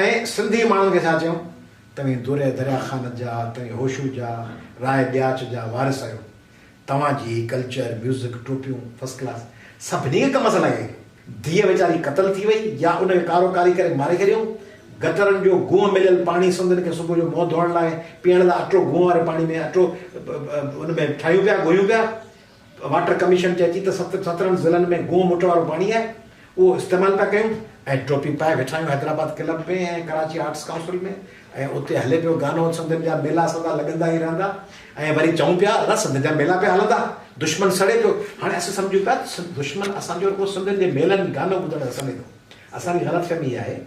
۽ سنڌي ماڻهن کي ڇا چيون توهين دوري دريا خان جا توهين هوشو جا راء ڏياچ جا وارث آهيو توهان جي هي ڪلچر، ميوزڪ، ٽوپيون، فرسٽ ڪلاس سڀني کي ڪم سان لڳي. ڌيء ويچاري قتل ٿي وئي يا ان کي ڪارو ڪاري ڪري ماري ڇڏيائون. گٽرن جو گونهه مليل پاڻي سنڌين کي صبح جو منهن ڌوئڻ لاء پيئڻ لاء اٽو گونهه واري پاڻي ۾ اٽو ان ۾ ٺاهيون پيا ڳوهيون پيا. واٽر ڪميشن چئي ٿي ته 17 ضلعن ۾ گونهه مٽ وارو پاڻي آهي اهو استعمال پيا ڪيون ۽ ٽوپي پائي ويٺا آهيون Hyderabad club ۾ ۽ Karachi arts council ۾ ۽ اتي هلي پيو گانو سنڌين جا ميلا سدا لڳندا ئي رهندا ۽ وري چئون پيا ادا سنڌين جا ميلا پيا هلندا دشمن سڙي پيو هاڻي اسين سمجهون پيا ته دشمن اسان جو رڳو سنڌين جي ميلن گانو ٻڌڻ سان سڙي ٿو اسان جي غلط فهمي اها آهي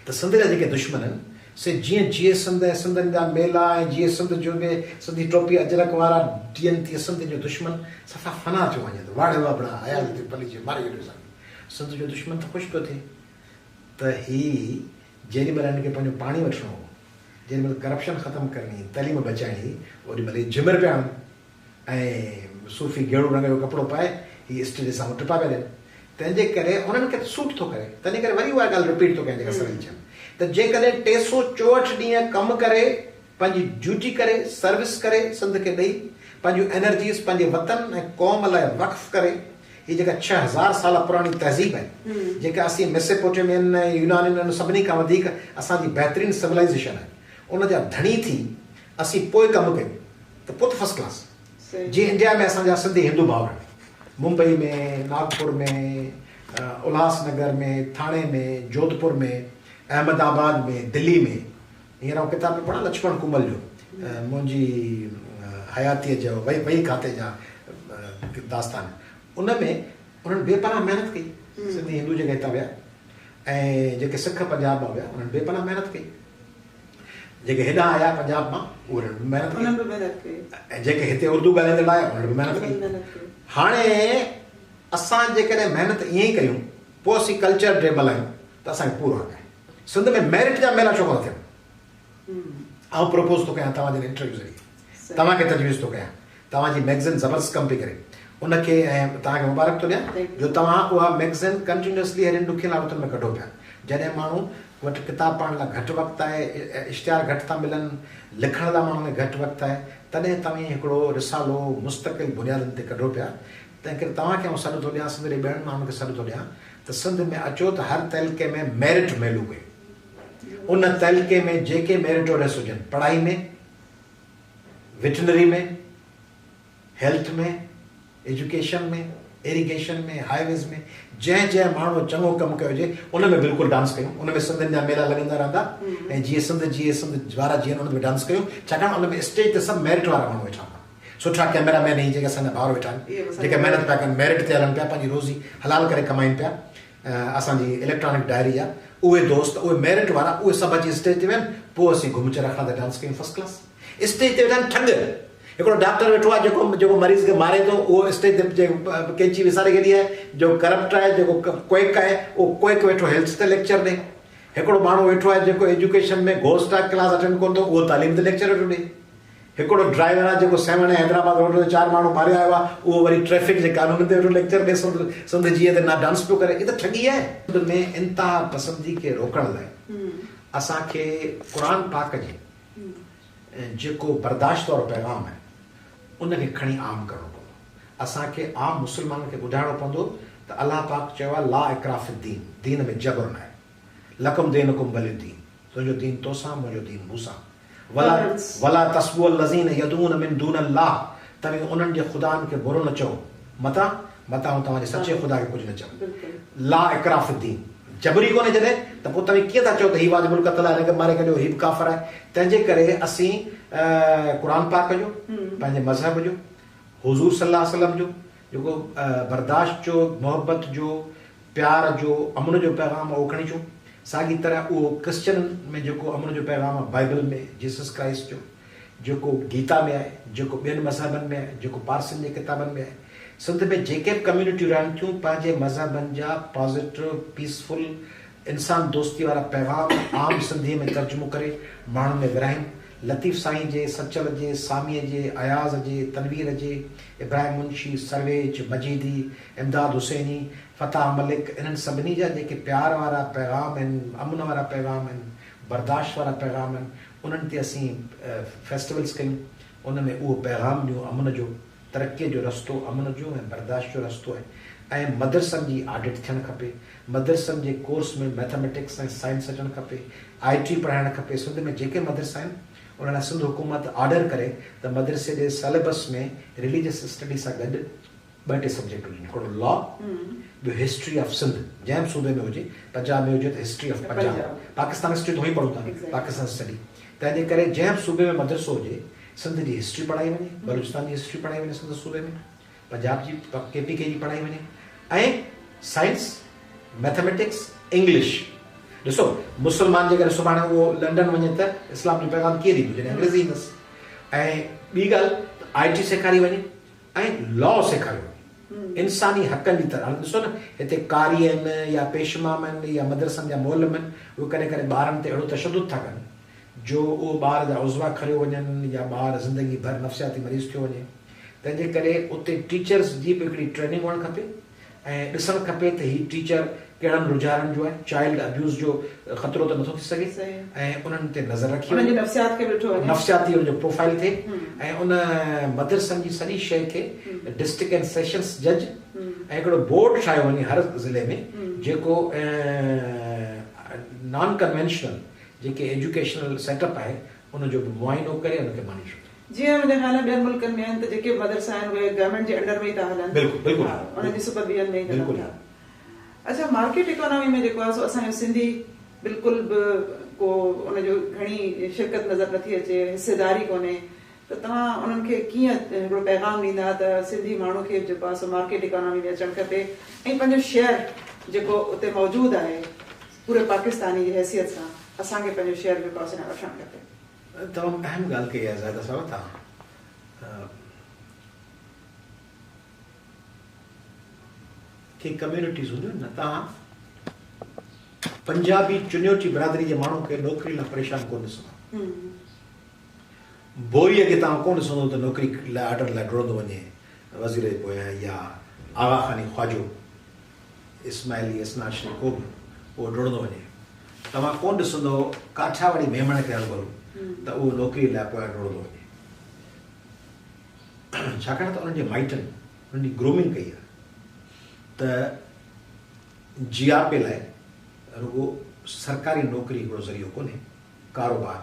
ته سنڌ جا جيڪي دشمن آهن سي جيئن جيئي سنڌ ۽ سنڌين جا ميلا ۽ جيئي سنڌ جو به سنڌي ٽوپي اجرڪ وارا ڏين تيئن سنڌ جو دشمن صفا فنا ٿيو وڃي ته واڙي وابڙا اياز لطيف پليجي ماري ڇڏيو اسان کي سنڌ جو دشمن ته خوش پيو ٿئي ته هي جيڏي مهل هن کي پنهنجو پاڻي وٺڻو هو جيڏي مهل ڪرپشن ختم ڪرڻي هئي تعليم بچائڻي هئي اوڏي مهل هي جهمر پيا هڻن. ۽ صوفي گيڙو رنگ جو ڪپڙو پائي هي اسٽيج جي سامهون ٽپا پيا ڏين. تنهن جي ڪري انهن کي ته سوٽ ٿو ڪري. تنهن جي ڪري وري اها ڳالهه رپيٽ ٿو ڪيان جيڪا سويل چيم ته جيڪڏهن 364 ڏينهن ڪم ڪري پنهنجي ڊيوٽي ڪري سروس ڪري سنڌ کي ڏئي پنهنجون انرجيز پنهنجي وطن ۽ قوم لاء وقف ڪري هي جيڪا 6000 سال پراڻي تهذيب آهي جيڪا اسين ميسيپوٽيمين ۽ يونانين انهن سڀني کان وڌيڪ اسان جي بهترين سولائيزيشن آهي ان جا ڌڻي ٿي اسين پوء ڪم ڪيون ته پوء ته فرسٽ ڪلاس. جيئن انڊيا ۾ اسان جا سنڌي هندو ڀائر آهن ممبئي ۾، ناگپور ۾، الهاس نگر ۾، ٿاڻي ۾، جوڌپور ۾، احمد آباد ۾، دلي ۾. هينئر آئون ڪتاب پيو پڙهان لڇمڻ ڪمل جو منهنجي حياتيء جو وهي کاتي جا داستان. ان ۾ انهن بي پناهه محنت ڪئي. سنڌي هندو جيڪي هتان ويا ۽ جيڪي سک پنجاب مان ويا انهن بي پناهه محنت ڪئي. جيڪي هيڏانهن آيا پنجاب مان انهن به محنت ڪئي. انهن به محنت ڪئي. ۽ جيڪي هتي اردو ڳالهائيندڙ آيا انهن به محنت ڪئي. هاڻي اسان جيڪڏهن محنت ائين ئي ڪيون پوء اسين ڪلچر ڊي ملهايون ته اسان کي پورو حق آهي. سنڌ ۾ ميرٽ جا ميلا ڇو ڪونه ٿين؟ آئون پروپوز ٿو ڪيان توهان جي انٽرويو ذريعي توهان کي تجويز ٿو ڪيان توهان جي ميگزين زبردست ڪم پئي ڪري ان کي ۽ توهان کي مبارڪ ٿو ڏيان جو توهان اها ميگزين ڪنٽينيوسلي اهڙين ڏکين حالتن ۾ ڪڍو پيا جڏهن ماڻهو وٽ ڪتاب پڙهڻ لاء گهٽ وقت آهي، اشتهار گهٽ ٿا ملن، لکڻ لاء ماڻهن کي گهٽ وقت آهي، تڏهن توهين هڪڙو رسالو مستقل بنيادن تي ڪڍو پيا، تنهنڪري توهان کي آئون سڏ ٿو ڏيان، سنڌ جي ٻين ماڻهن کي سڏ ٿو ڏيان ته سنڌ ۾ اچو ته هر تعلقي ۾ ميرٽ ميلو ڪيون. ان تعلقي ۾ جيڪي ميرٽوريس هجن، پڙهائي ۾، veterinary ۾، health ۾، education ۾، irrigation ۾، high ways ۾، جنهن جنهن ماڻهوء چڱو ڪم ڪيو هجي، ان ۾ بلڪل ڊانس ڪيون. ان ۾ سنڌين جا ميلا لڳندا رهندا ۽ جيئي سنڌ جيئي سنڌ وارا جيئن ان ۾ ڊانس ڪيون، ڇاڪاڻ ان ۾ اسٽيج تي سڀ ميرٽ وارا ماڻهو ويٺا هوندا. سٺا ڪئميرا مين هي جيڪي اسان جا ڀائر ويٺا آهن، جيڪي محنت پيا ڪن، ميرٽ تي هلن پيا، پنهنجي روزي حلال ڪري ڪمائين پيا. اسان جي اليڪٽرانڪ ڊائري آ، اهي دوست، اهي ميرٽ وارا، اهي سڀ اچي اسٽيج تي ويهن، پوء اسين گهمچ رکڻ تي ڊانس ڪيون فرسٽ ڪلاس. اسٽيج تي ويٺا آهن ٺڳ. هڪڙو ڊاڪٽر ويٺو آهي جيڪو جيڪو مريض کي ماري ٿو اهو اسٽيج تي قينچي وساري ڇڏي آهي، جو ڪرپٽ آهي، جيڪو ڪوئڪ آهي اهو ڪوئڪ ويٺو هيلٿ تي ليڪچر ڏي. هڪڙو ماڻهو ويٺو آهي جيڪو ايجوڪيشن ۾ گهوسٽ آهي ڪلاس اٽينڊ ڪونه ٿو اهو تعليم تي ليڪچر ويٺو ڏي. هڪڙو ڊرائيور آهي جيڪو سيوهڻ ۽ حيدرآباد روڊ تي چار ماڻهو ماري آيو آهي اهو وري ٽريفڪ جي قانونن تي ويٺو ليڪچر ڏي سنڌ سنڌ جيئي تي نه ڊانس پيو ڪري. هي ته ٺڳي آهي. سنڌ ۾ انتها پسندي کي روڪڻ لاء اسان کي قرآن پاڪ جي جيڪو برداشت وارو پيغام آهي ان کي کڻي عام ڪرڻو پوندو. اسان کي عام مسلمانن کي ٻڌائڻو پوندو ته الله پاڪ چيو آهي لا اڪراه في الدين، دين ۾ جبر ناهي. لڪم دينڪم ولي دين، تنهنجو دين توسان منهنجو دين مون سان. ولا ولا تسبوا الذين يدعون من دون الله، توهين انهن جي خدائن کي برو نه چئو، متان متان هو توهان جي سچي خدا کي ڪجهه نه چون. لا اڪراه في الدين، جبر ئي ڪونهي جڏهن ته پوء توهين ڪيئن ٿا چئو ته هي واجب القتل آهي هن کي ماري ڪڍيو هي به ڪافر آهي. تنهن جي ڪري اسين قرآن پاڪ جو، پنهنجي مذهب جو، حضور صلي الله عليه وسلم جو جيڪو برداشت جو، محبت جو، پيار جو، امن جو پيغام آهي اهو کڻي اچون. ساڳي طرح اهو ڪرسچنن ۾ جيڪو امن جو پيغام آهي بائبل ۾ جيسس ڪرائسٽ جو، جيڪو گيتا ۾ آهي، جيڪو ٻين مذهبن ۾ آهي، جيڪو پارسين جي ڪتابن ۾ آهي. سنڌ ۾ جيڪي به ڪميونٽيون رهن ٿيون پنهنجي مذهبن جا پازيٽو، پيسفل، انسان دوستي وارا پيغام عام سنڌيء ۾ ترجمو ڪري ماڻهن ۾ ورهائين. لطيف سائين جي، سچل جي، ساميء جي، اياز جي، تنوير جي، ابراهيم منشي، سرويچ، مجيدي، امداد حسيني، فتاح ملڪ انهن سڀني جا جيڪي پيار وارا پيغام آهن، امن وارا پيغام آهن، برداشت وارا پيغام آهن، انهن تي اسين فيسٽيولز ڪيون، ان ۾ اهو پيغام ڏيون امن جو، ترقيء جو رستو امن جو ۽ برداشت جو رستو آهي ۽ مدرسن جي آڊٽ ٿيڻ کپي، مدرسن جي ڪورس ۾ مئٿميٽڪس ۽ سائنس اچڻ کپي، آء ٽي پڙهائڻ کپي، سنڌ ۾ جيڪي مدرسا آهن انهن لاء سنڌ حڪومت آرڊر ڪري ته مدرسي جي سليبس ۾ رليجس اسٽڊي سان گڏ ٻه ٽي سبجيڪٽ هجن، هڪڙو لا، ٻيو هسٽري آف سنڌ، جنهن به صوبي ۾ هجي، پنجاب ۾ هجي ته history of Punjab, Pakistan history ته هونئن ئي پڙهون ٿا، پاڪستان اسٽڊي، تنهن جي ڪري جنهن به صوبي ۾ مدرسو هجي، سنڌ جي هسٽري پڙهائي وڃي، بلوچستان جي هسٽري پڙهائي وڃي سنڌ صوبي ۾، پنجاب جي ڪي پي ڪي جي پڙهائي وڃي ۽ سائنس، مئٿميٽڪس، انگلش، ڏسو مسلمان جيڪڏهن سڀاڻي اهو لنڊن وڃي ته اسلام جو پيغام ڪيئن ڏيندو جڏهن انگريزي ايندس ۽ ٻي ڳالهه ته آء ٽي سيکاري وڃي ۽ لا سيکاريو وڃي انساني حقن جي طرح هاڻي ڏسو نه هتي قاري آهن يا پيشمام آهن يا مدرسن جا معلم آهن اهي ڪڏهن ڪڏهن ٻارن تي اهڙو تشدد ٿا ڪن جو اهو ٻار جا عضوا کريو وڃن يا ٻار زندگي ڀر نفسياتي مريض ٿيو وڃي تنهن جي ڪري اتي ٽيچرز جي به هڪڙي ٽريننگ هئڻ کپي ۽ ڏسڻ کپي ته هي ٽيچر ڪهڙن رجحانن جو آهي چائلڊ ابيوز جو خطرو ته نٿو ٿي سگهي ۽ انهن تي نظر رکي وڃي نفسيات کي به ڏٺو وڃي نفسياتي ان جو پروفائل ٿئي ۽ ان مدرسن جي سڄي شيء کي ڊسٽرڪٽ اينڊ سيشنس جج ۽ هڪڙو بورڊ ٺاهيو وڃي هر ضلعي ۾ جيڪو نان ڪنوينشنل جيڪي ايجوڪيشنل سيٽ اپ آهي ان جو به معائنو ڪري ان کي مانيٽر ڪري. جيئن منهنجي خيال ۾ ٻين ملڪن ۾ آهن ته جيڪي به مدرسا آهن اهي گورنمينٽ جي انڊر ۾ ئي ٿا هلن. بلڪل بلڪل ها انهن جي سپرويزن ۾ ئي هلن ٿا. اڇا مارڪيٽ اڪانامي ۾ جيڪو آهي سو اسان جو سنڌي بلڪل به ڪو ان جو گهڻي شرڪت نظر نٿي اچي حصيداري ڪونهي ته توهان انهن کي ڪيئن هڪڙو پيغام ڏيندا ته سنڌي ماڻهو کي به جيڪو آهي سو مارڪيٽ اڪانامي ۾ اچڻ کپي ۽ پنهنجو شيئر جيڪو اتي موجود آهي پوري پاڪستاني جي حيثيت سان اسان کي پنهنجو شيئر جيڪو آهي سو وٺڻ کپي. تمام اهم ڳالهه ڪئي آهي زاهده صاحبه توهان. ڪي ڪميونٽيز هونديون آهن نه توهان پنجابي چنيوٽي برادري جي ماڻهو کي نوڪري لاء پريشان ڪونه ڏسندا. بوئي کي توهان ڪونه ڏسندو ته نوڪري لاء آرڊر لاء ڊوڙندو وڃي وزير جي پويان يا آغا خاني خواجو اسماعيلي اثناعشري ڪو به اهو ڊوڙندو وڃي. توهان ڪونه ڏسندؤ ڪاٺياواڙي ميمڻ کي هروڀرو ته اهو نوڪري لاء پويان ڊوڙندو وڃي. ڇاڪاڻ ته انهن جي مائٽن انهن جي گرومنگ ڪئي آهي ته جياپي لاء رڳو سرڪاري نوڪري هڪڙو ذريعو ڪونهي، ڪاروبار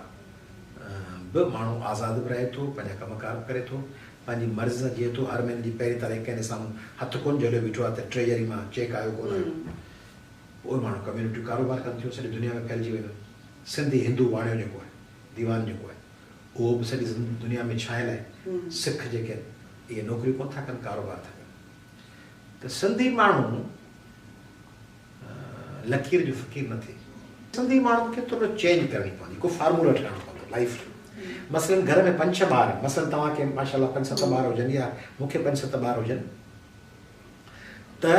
به ماڻهو آزاد به رهي ٿو، پنهنجا ڪم ڪار به ڪري ٿو، پنهنجي مرضي سان جيئي ٿو، هر مهيني جي پهرين تاريخ ڪنهن جي سامهون هٿ ڪونه جهليو بيٺو آهي ته ٽريجري مان چيڪ آيو ڪونه آيو. پوء اهي ماڻهو ڪميونٽيون ڪاروبار ڪن ٿيون، سڄي دنيا ۾ ڦهلجي ويون آهن. سنڌي هندو واڻيو جيڪو آهي، ديوان جيڪو آهي، اهو به سڄي دنيا ۾ ڇانيل آهي. سک جيڪي آهن، اهي نوڪريون ڪونه ٿا ڪن، ڪاروبار ٿا ڪن. ته سنڌي ماڻهو لڪير جو فقير نه ٿئي. سنڌي ماڻهن کي ٿورو چينج ڪرڻي پوندي، ڪو فارمولو ٺاهڻو پوندو لائيف جو. مثلاً گهر ۾ پنج ڇهه ٻار آهن، مثلاً توهان کي ماشاء الله پنج ست ٻار هجن يا مون کي پنج ست ٻار هجن ته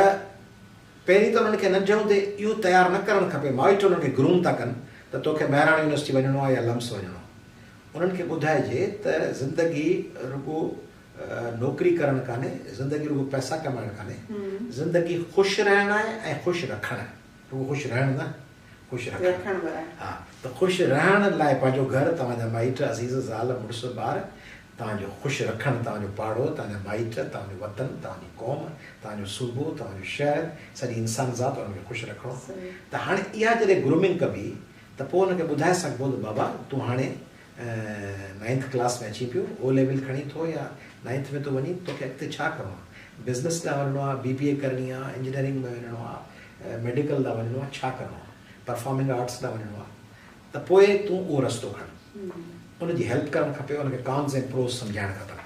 پهرين ته انهن کي ننڍي هوندي اهو تيار نه ڪرڻ کپي، مائٽ انهن کي گروم ٿا ڪن ته توکي مهراڻ يونيورسٽي وڃڻو آهي يا لمس وڃڻو آهي. انهن کي ٻڌائجي ته زندگي رڳو نوڪري ڪرڻ ڪانهي، زندگي رڳو پئسا ڪمائڻ ڪانهي، زندگي خوش رهڻ آهي ۽ خوش رکڻ آهي، رڳو خوش رهڻ نه، خوش رکڻ. ها ته خوش رهڻ لاء پنهنجو گهر، توهان جا مائٽ، عزيز، زال، مڙس، ٻار، توهان جو خوش رکڻ، توهان جو پاڙو، توهان جا مائٽ، توهان جو وطن، توهان جي قوم، توهان جو صوبو، توهان جو شهر، سڄي انسان ذات انهن کي خوش رکڻو. ته هاڻي اها جڏهن گرومنگ ڪبي ته پوء ان کي ٻڌائي سگهبو ته بابا تون هاڻي نائنٿ ڪلاس ۾ اچين پيو، او ليول کڻين ٿو يا نائنٿ ۾ ٿو وڃين، توکي اڳتي ڇا ڪرڻو آهي؟ بزنس ڏانهن وڃڻو آهي، بي بي اي ڪرڻي آهي، انجنيئرنگ ۾ وڃڻو آهي، ميڊيڪل ڏانهن وڃڻو آهي، ڇا ڪرڻو آهي؟ پرفارمنگ آرٽس ڏانهن وڃڻو آهي ته پوء تون اهو رستو کڻ. ان جي هيلپ ڪرڻ کپي، ان کي ڪانز ۽ پروز سمجهائڻ کپن.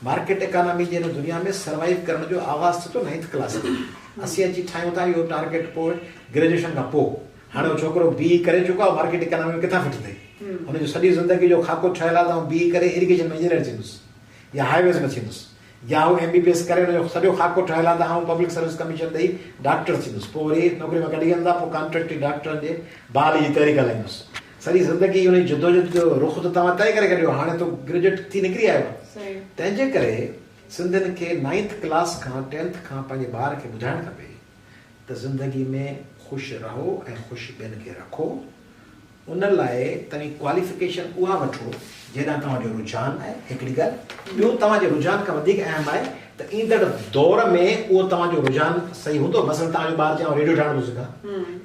مارڪيٽ اڪانامي جي هن دنيا ۾ سروائيو ڪرڻ جو آغاز ٿئي ٿو نائنٿ ڪلاس ۾. اسين اچي ٺاهيون ٿا اهو ٽارگيٽ پوء گريجوئيشن کان پوء. هاڻي اهو ڇوڪرو بي اي ڪري چڪو آهي مارڪيٽ اڪانامي ۾ ڪٿان فٽ ٿئي. هن جو سڄي زندگي جو خاڪو ٺهيل آهي ته آئون بي اي ڪري ايريگيشن ۾ انجنيئر ٿيندس يا هاء ويز ۾ ٿيندس يا هو ايم بي بي ايس ڪري هن جو سڄو خاڪو ٺهيل آهي ته آئون پبلڪ سروس ڪميشن ڏئي ڊاڪٽر ٿيندس پوء وري نوڪري مان ڪڍي ويندا پوء ڪانٽريڪٽي ڊاڪٽرن جي بحالي جي تحريڪ هلائيندس. سڄي زندگي انهي جدوجھد جو رخ ته توهان طئي ڪري ڪڍيو هاڻي ته گريجوئيٽ ٿي نڪري آيو آهي. تنهن جي ڪري سنڌين کي نائنٿ ڪلاس کان ٽينٿ کان پنهنجي ٻار کي ٻڌائڻ کپي ته زندگي ۾ خوش رهو ۽ خوش ٻين کي رکو ان لاء توهين ڪواليفڪيشن اها وٺو جيڏانهن توهان جو رجحان آهي هڪڙي ڳالهه ٻيو توهان جي رجحان کان وڌيڪ اهم آهي ته ايندڙ دور ۾ اهو توهان جو رجحان صحيح هوندو مثلاً توهان جو ٻار چئي آئون ريڊيو ٺاهڻ ٿو سکان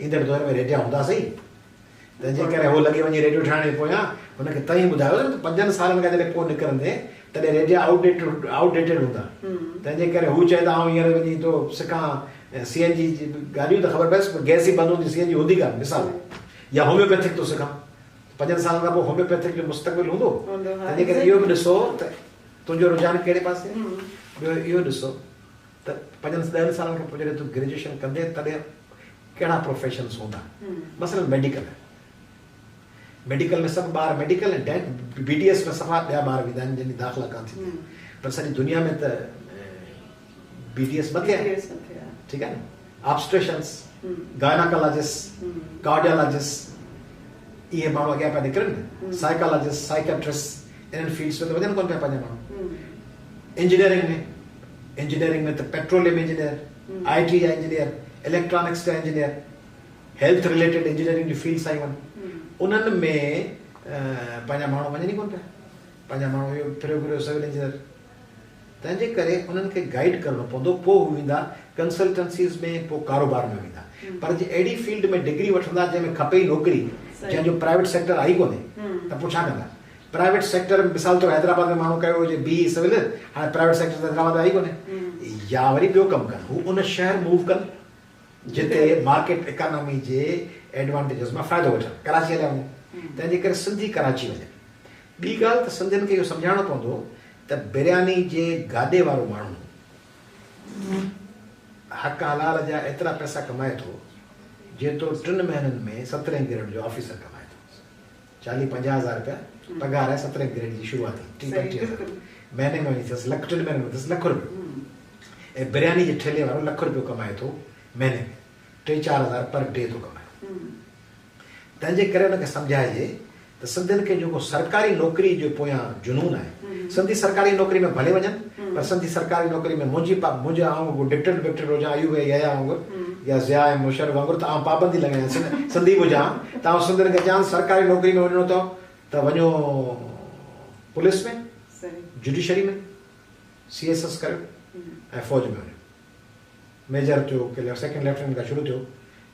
ايندڙ دور ۾ ريڊيا هوندا صحيح تنهن جي ڪري هو لڳي وڃي ريڊيو ٺاهڻ جي پويان. هن کي توهين ٻڌايو ته پنجن سالن کان جڏهن پوء نڪرندين تڏهن ريڊيا آئوٽ ڊيٽيڊ هوندا. تنهن جي ڪري هو چئي ته آئون هينئر وڃي ٿو سکان سي اين جي جي گاڏيون ته خبر پئيس گئس ئي بند هوندي سي اين جي هوندي ڪانه مثال يا هوميوپيٿڪ ٿو سکان پنجن سالن کان پوء هوميوپيٿڪ جو مستقبل هوندو. تنهن جي ڪري اهو به ڏسو ته تنهنجو رجحان ڪهڙي پاسي آهي. ٻيو اهو ڏسو ته پنجن ڏهن سالن کان پوء جڏهن تون گريجوئيشن ڪندين تڏهن ڪهڙا پروفيشنز هوندا مثلا ميڊيڪل ميڊيڪل ۾ سڀ ٻار ميڊيڪل ۽ بي ڊي ايس ۾ صفا ٻيا ٻار ويندا آهن جن جي داخلا ڪانه ٿيندي پر سڄي دنيا ۾ ته بي ڊي ايس مٿي آهي ٺيڪ آهي نه آبسٽريشنس گائناڪالاجسٽ ڪارڊيالاجسٽ اهي ماڻهو اڳيان پيا نڪرن نه سائيڪالاجسٽ سائيڪاٽرسٽ انهن فيلڊس ۾ ته وڃن ڪونه پيا پنهنجا ماڻهو انجنيئرنگ ۾ انجنيئرنگ ۾ ته پيٽروليم انجنيئر I ٽي جا انجنيئر، اليڪٽرانڪس جا انجنيئر، هيلٿ رليٽيڊ انجنيئرنگ جون فيلڊس آيون آهن انهن ۾ پنهنجا ماڻهو وڃن ئي ڪونه پيا پنهنجا ماڻهو اهو ڦريو گهريو سول انجنيئر تنهن جي ڪري انهن کي گائيڊ ڪرڻو پوندو پوء هو ويندا ڪنسلٽنسيز ۾ پوء ڪاروبار ۾ ويندا پر جي اهڙي فيلڊ ۾ ڊگري وٺندا جنهن ۾ کپي ئي نوڪري جنهن جو پرائيويٽ سيڪٽر آهي ئي ڪونهي ته پوء ڇا ڪندا پرائيويٽ سيڪٽر مثال طور حيدرآباد ۾ ماڻهو ڪيو هجي بي اي سول هاڻي پرائيويٽ سيڪٽر ته حيدرآباد ۾ آهي ئي ڪونهي يا وري ٻيو ڪم ڪن هو ان شهر موو ڪن جتي مارڪيٽ اڪانامي جي ايڊوانٽيجز مان فائدو وٺن ڪراچي هليا وڃن تنهن جي ڪري سنڌي ڪراچي وڃن ٻي ڳالهه ته سنڌين کي اهو سمجهائڻو پوندو ته برياني جي گاڏي وارو ماڻهو حق حلال جا ايترا پئسا ڪمائي ٿو جيترو ٽن مهينن ۾ سترهين گريڊ جو آفيسر ڪمائي ٿو. چاليهه پنجاهه هزار رپيا پگهار آهي سترهين گريڊ جي شروعاتي ٽيهه پنجٽيهه هزار مهيني ۾ وڃي ٿيس لک ٽن مهينن ۾ ٿيس لک رپيو ۽ برياني جي ٺيلي وارو لک رپيو ڪمائي ٿو مهيني ۾ ٽي چار هزار پر ڊي ٿو ڪمائي تنهن جي ڪري ان کي سمجهائجي ته سنڌين کي جيڪو سرڪاري نوڪري جي پويان جنون آهي سنڌي سرڪاري نوڪري ۾ ڀلي وڃن پر سنڌي سرڪاري نوڪري ۾ منهنجي منهنجي آئون ڊڪٽيٽر وڪٽيٽر هجان ايوب يحيٰ وانگر يا ضياء ۽ مشرف وانگر ته آئون پابندي لڳايان سنڌي به هجان ته آئون سنڌين کي چوان سرڪاري نوڪري ۾ وڃڻو اٿو ته وڃو police ۾، judiciary ۾، C S S ڪريو ۽ فوج ۾ وڃو. ميجر ٿيو ڪي سيڪنڊ ليفٽيننٽ کان شروع ٿيو،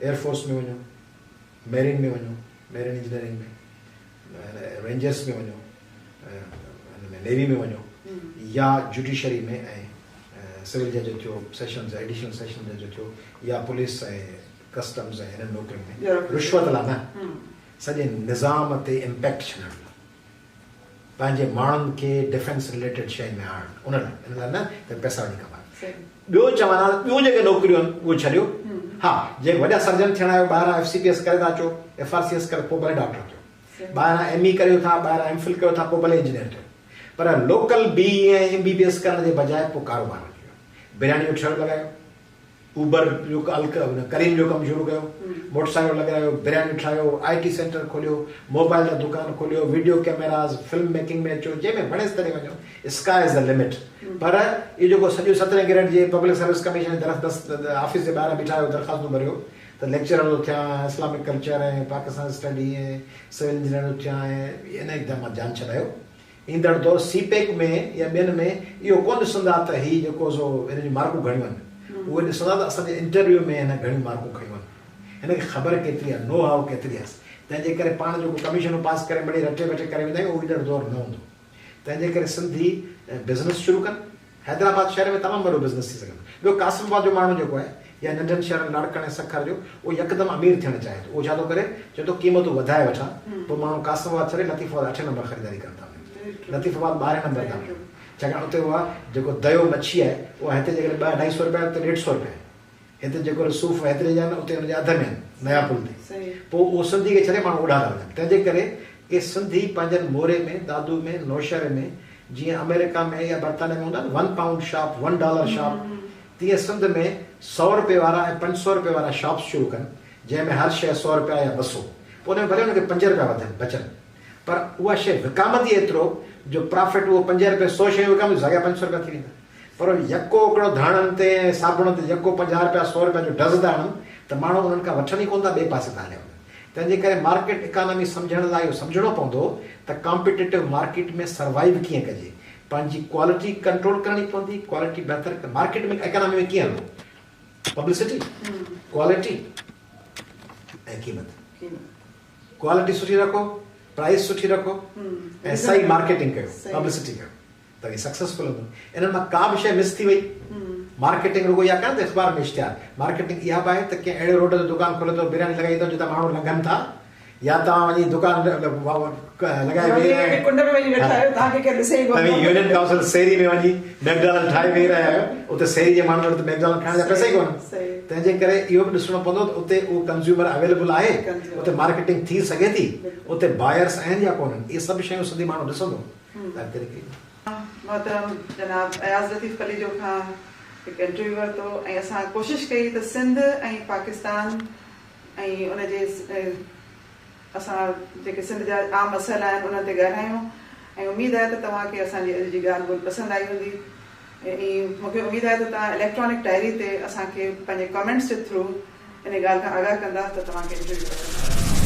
ايئر فورس ۾ وڃو، ميرين ۾ وڃو، ميرين انجنيئرنگ ۾، رينجرس ۾ وڃو، هن ۾ نيوي ۾ وڃو يا جڊيشري ۾ ۽ سول جج ٿيو، سيشنز ايڊيشنل سيشن جج ٿيو يا پوليس ۽ ڪسٽمز ۽ هنن نوڪرين ۾ رشوت لا نه، سڄي نظام تي امپيڪٽ ڇڏڻ لا، پنهنجي ماڻهن کي ڊفينس رليٽيڊ شين ۾ آڻڻ ان لاء، ان لاء نه ته پئسا وڃي ڪمايو. ٻيو چوان ها ته ٻيون جيڪي نوڪريون آهن اهي ڇڏيو. ها جي وڏا سرجن ٿيڻا آهيو ٻاهران ايف سي پي ايس ڪري ٿا اچو، ايف آر سي ايس ڪري پوء ڀلي ڊاڪٽر ٿيو. ٻاهران ايم اي ڪريو ٿا، ٻاهران ايم فل ڪيو ٿا پوء ڀلي انجنيئر ٿيو. پر لوڪل بي اي ۽ ايم بي بي ايس ڪرڻ جي بجاء پوء ڪاروبار وڃي ڪيو. برياني جو ٺيڙهو لڳايو، اوبر جو ڪريم جو ڪم شروع ڪيو، موٽر سائيڪل لڳايو، برياني ٺاهيو، آء ٽي سينٽر کوليو، موبائل جا دڪان کوليو، وڊيو ڪئميراز، فلم ميڪنگ ۾ اچو، جنهن ۾ وڻيس تڏهن وڃو، اسڪاء از the limit. پر اهو جيڪو سڄو سترهين گريڊ جي پبلڪ سروس ڪميشن جي درخواست آفيس جي ٻاهران بيٺا آهيو درخواستون ڀريو ته ليڪچرر ٿو ٿيان، Islamic culture ۽ Pakistan study ۽ civil engineer ٿو ٿيان ۽ ان هڪدم مان جان ڇڏايو. ايندڙ دور سي پيڪ ۾ يا ٻين ۾ اهو ڪونه ڏسندا ته هي جيڪو سو هن جون مارڪون گهڻيون آهن. اهي ڏسندا ته اسان جي انٽرويو ۾ هن گهڻيون مارڪون کنيون آهن. هن کي خبر ڪيتري آهي، نو هائو ڪيتري آهي. تنهن جي ڪري پاڻ جيڪو ڪميشنون پاس ڪري مڙئي رٽي وٽي ڪري ويندا آهيون اهو ايندڙ دور نه هوندو. تنهن جي ڪري سنڌي بزنس شروع ڪن. حيدرآباد شهر ۾ تمام وڏو بزنس ٿي سگهندو. ٻيو قاسم آباد جو ماڻهو جيڪو آهي يا ننڍن شهرن لاڙڪاڻي سکر جو اهو يڪدم امير ٿيڻ چاهي ٿو. اهو ڇا ٿو ڪري؟ چئي ٿو قيمتون وڌائي وٺان پوء ماڻهو قاسم آباد ڇڏي لطيف آباد اٺين نمبر خريداري ڪرڻ ٿا وڃن. لطيف آباد ٻارهين نمبر ٿا وڃن. ڇاڪاڻ اتي اها جيڪو ديو مڇي آهي اها هتي جيڪڏهن ٻه اڍائي سو رپيا آهي اتي ڏيڍ سو رپيا آهي. هتي جيڪو صوف هيتري جا آهن اتي ان جي اڌ ۾ آهن نيا پل تي. پوء اهو سنڌي کي ڇڏي ماڻهو اوڏانهن ٿا وڃن. تنهن جي ڪري ڪي سنڌي پنهنجن موري ۾ دادو ۾ نوشهري ۾ جيئن آمريڪا ۾ يا برطانيا ۾ هوندا آهن one pound shop one dollar shop تيئن سنڌ ۾ سئو رپئي وارا ۽ 500 رپئي وارا شاپس شروع ڪن جنهن ۾ هر شيء سئو رپيا يا 200 پوء ان ۾ ڀلي ان کي پنج رپيا وڌن بچن پر اها شيء وڪامندي ايترو جو پرافٽ اهو پنج رپئي سئو شيون وڪامنديون ساڳيا 500 رپيا ٿي ويندا. پر يڪو هڪڙو ڌاڻن تي ۽ صابڻ تي يڪو 50 رپيا سئو رپيا جو ڊز ٿا هڻن ته ماڻهو انهن کان وٺن ئي ڪونه ٿا ٻئي پاسي ٿا هليا وڃن. تنهن جي ڪري مارڪيٽ اڪانامي سمجهڻ لاء اهو سمجهڻو پوندو ته ڪامپيٽيٽو مارڪيٽ ۾ سروائيو ڪيئن ڪجي. پنهنجي ڪوالٽي ڪنٽرول ڪرڻي پوندي، ڪوالٽي بهتر مارڪيٽ ۾ اڪانامي ۾ ڪيئن هلبو؟ پبلسٽي، ڪوالٽي ۽ قيمت. ڪوالٽي سٺي رکو، پرائس سٺي رکو ۽ صحيح مارڪيٽنگ ڪيو، پبلسٽي ڪيو. ته سڪسيسفل هوندو. انهن مان ڪا به شيء مس ٿي وئي. مارڪيٽنگ رڳو اها ڪانه ته اخبار ۾ اشتهار. مارڪيٽنگ اها به آهي ته ڪنهن اهڙي روڊ تي دڪان کولي ٿو برياني لڳائي اٿو جتان ماڻهو لنگهن ٿا يا توهان وڃي دڪان لڳائي ويهي رهيا آهيو. ڪنڊ ۾ وڃي ويٺا آهيو توهان کي ڪير ڏسي ئي ڪونه ٿو. توهين يونين ڪائونسل سيري ۾ وڃي ميڪڊونلڊ ٺاهي ويهي رهيا آهيو اتي سيري جي ماڻهن وٽ ته ميڪڊونلڊ کائڻ جا پئسا ئي ڪونهن. تنهن جي ڪري اهو به ڏسڻو پوندو ته اتي اهو ڪنزيومر اويليبل آهي اتي مارڪيٽنگ ٿي سگهي ٿي اتي بائرس آهن يا ڪونهن اهي سڀ شيون سنڌي ماڻهو ڏسندو. محترم جناب اياز لطيف پليجو کان هڪ انٽرويو ورتو ۽ اسان ڪوشش ڪئي ته سنڌ ۽ پاڪستان ۽ ان جي اسان جيڪي سنڌ جا عام مسئلا آهن انهن تي ڳالهايون ۽ اميد آهي ته توهان کي اسان جي اڄ جي ڳالهه ٻولهه پسند آئي هوندي ۽ مون کي اميد آهي ته توهان اليڪٽرانڪ ڊائري تي اسان کي پنهنجي ڪمينٽس جي ٿرو ان ڳالهه کان آگاهه ڪندا ته توهان کي انٽرويو پسند آيو.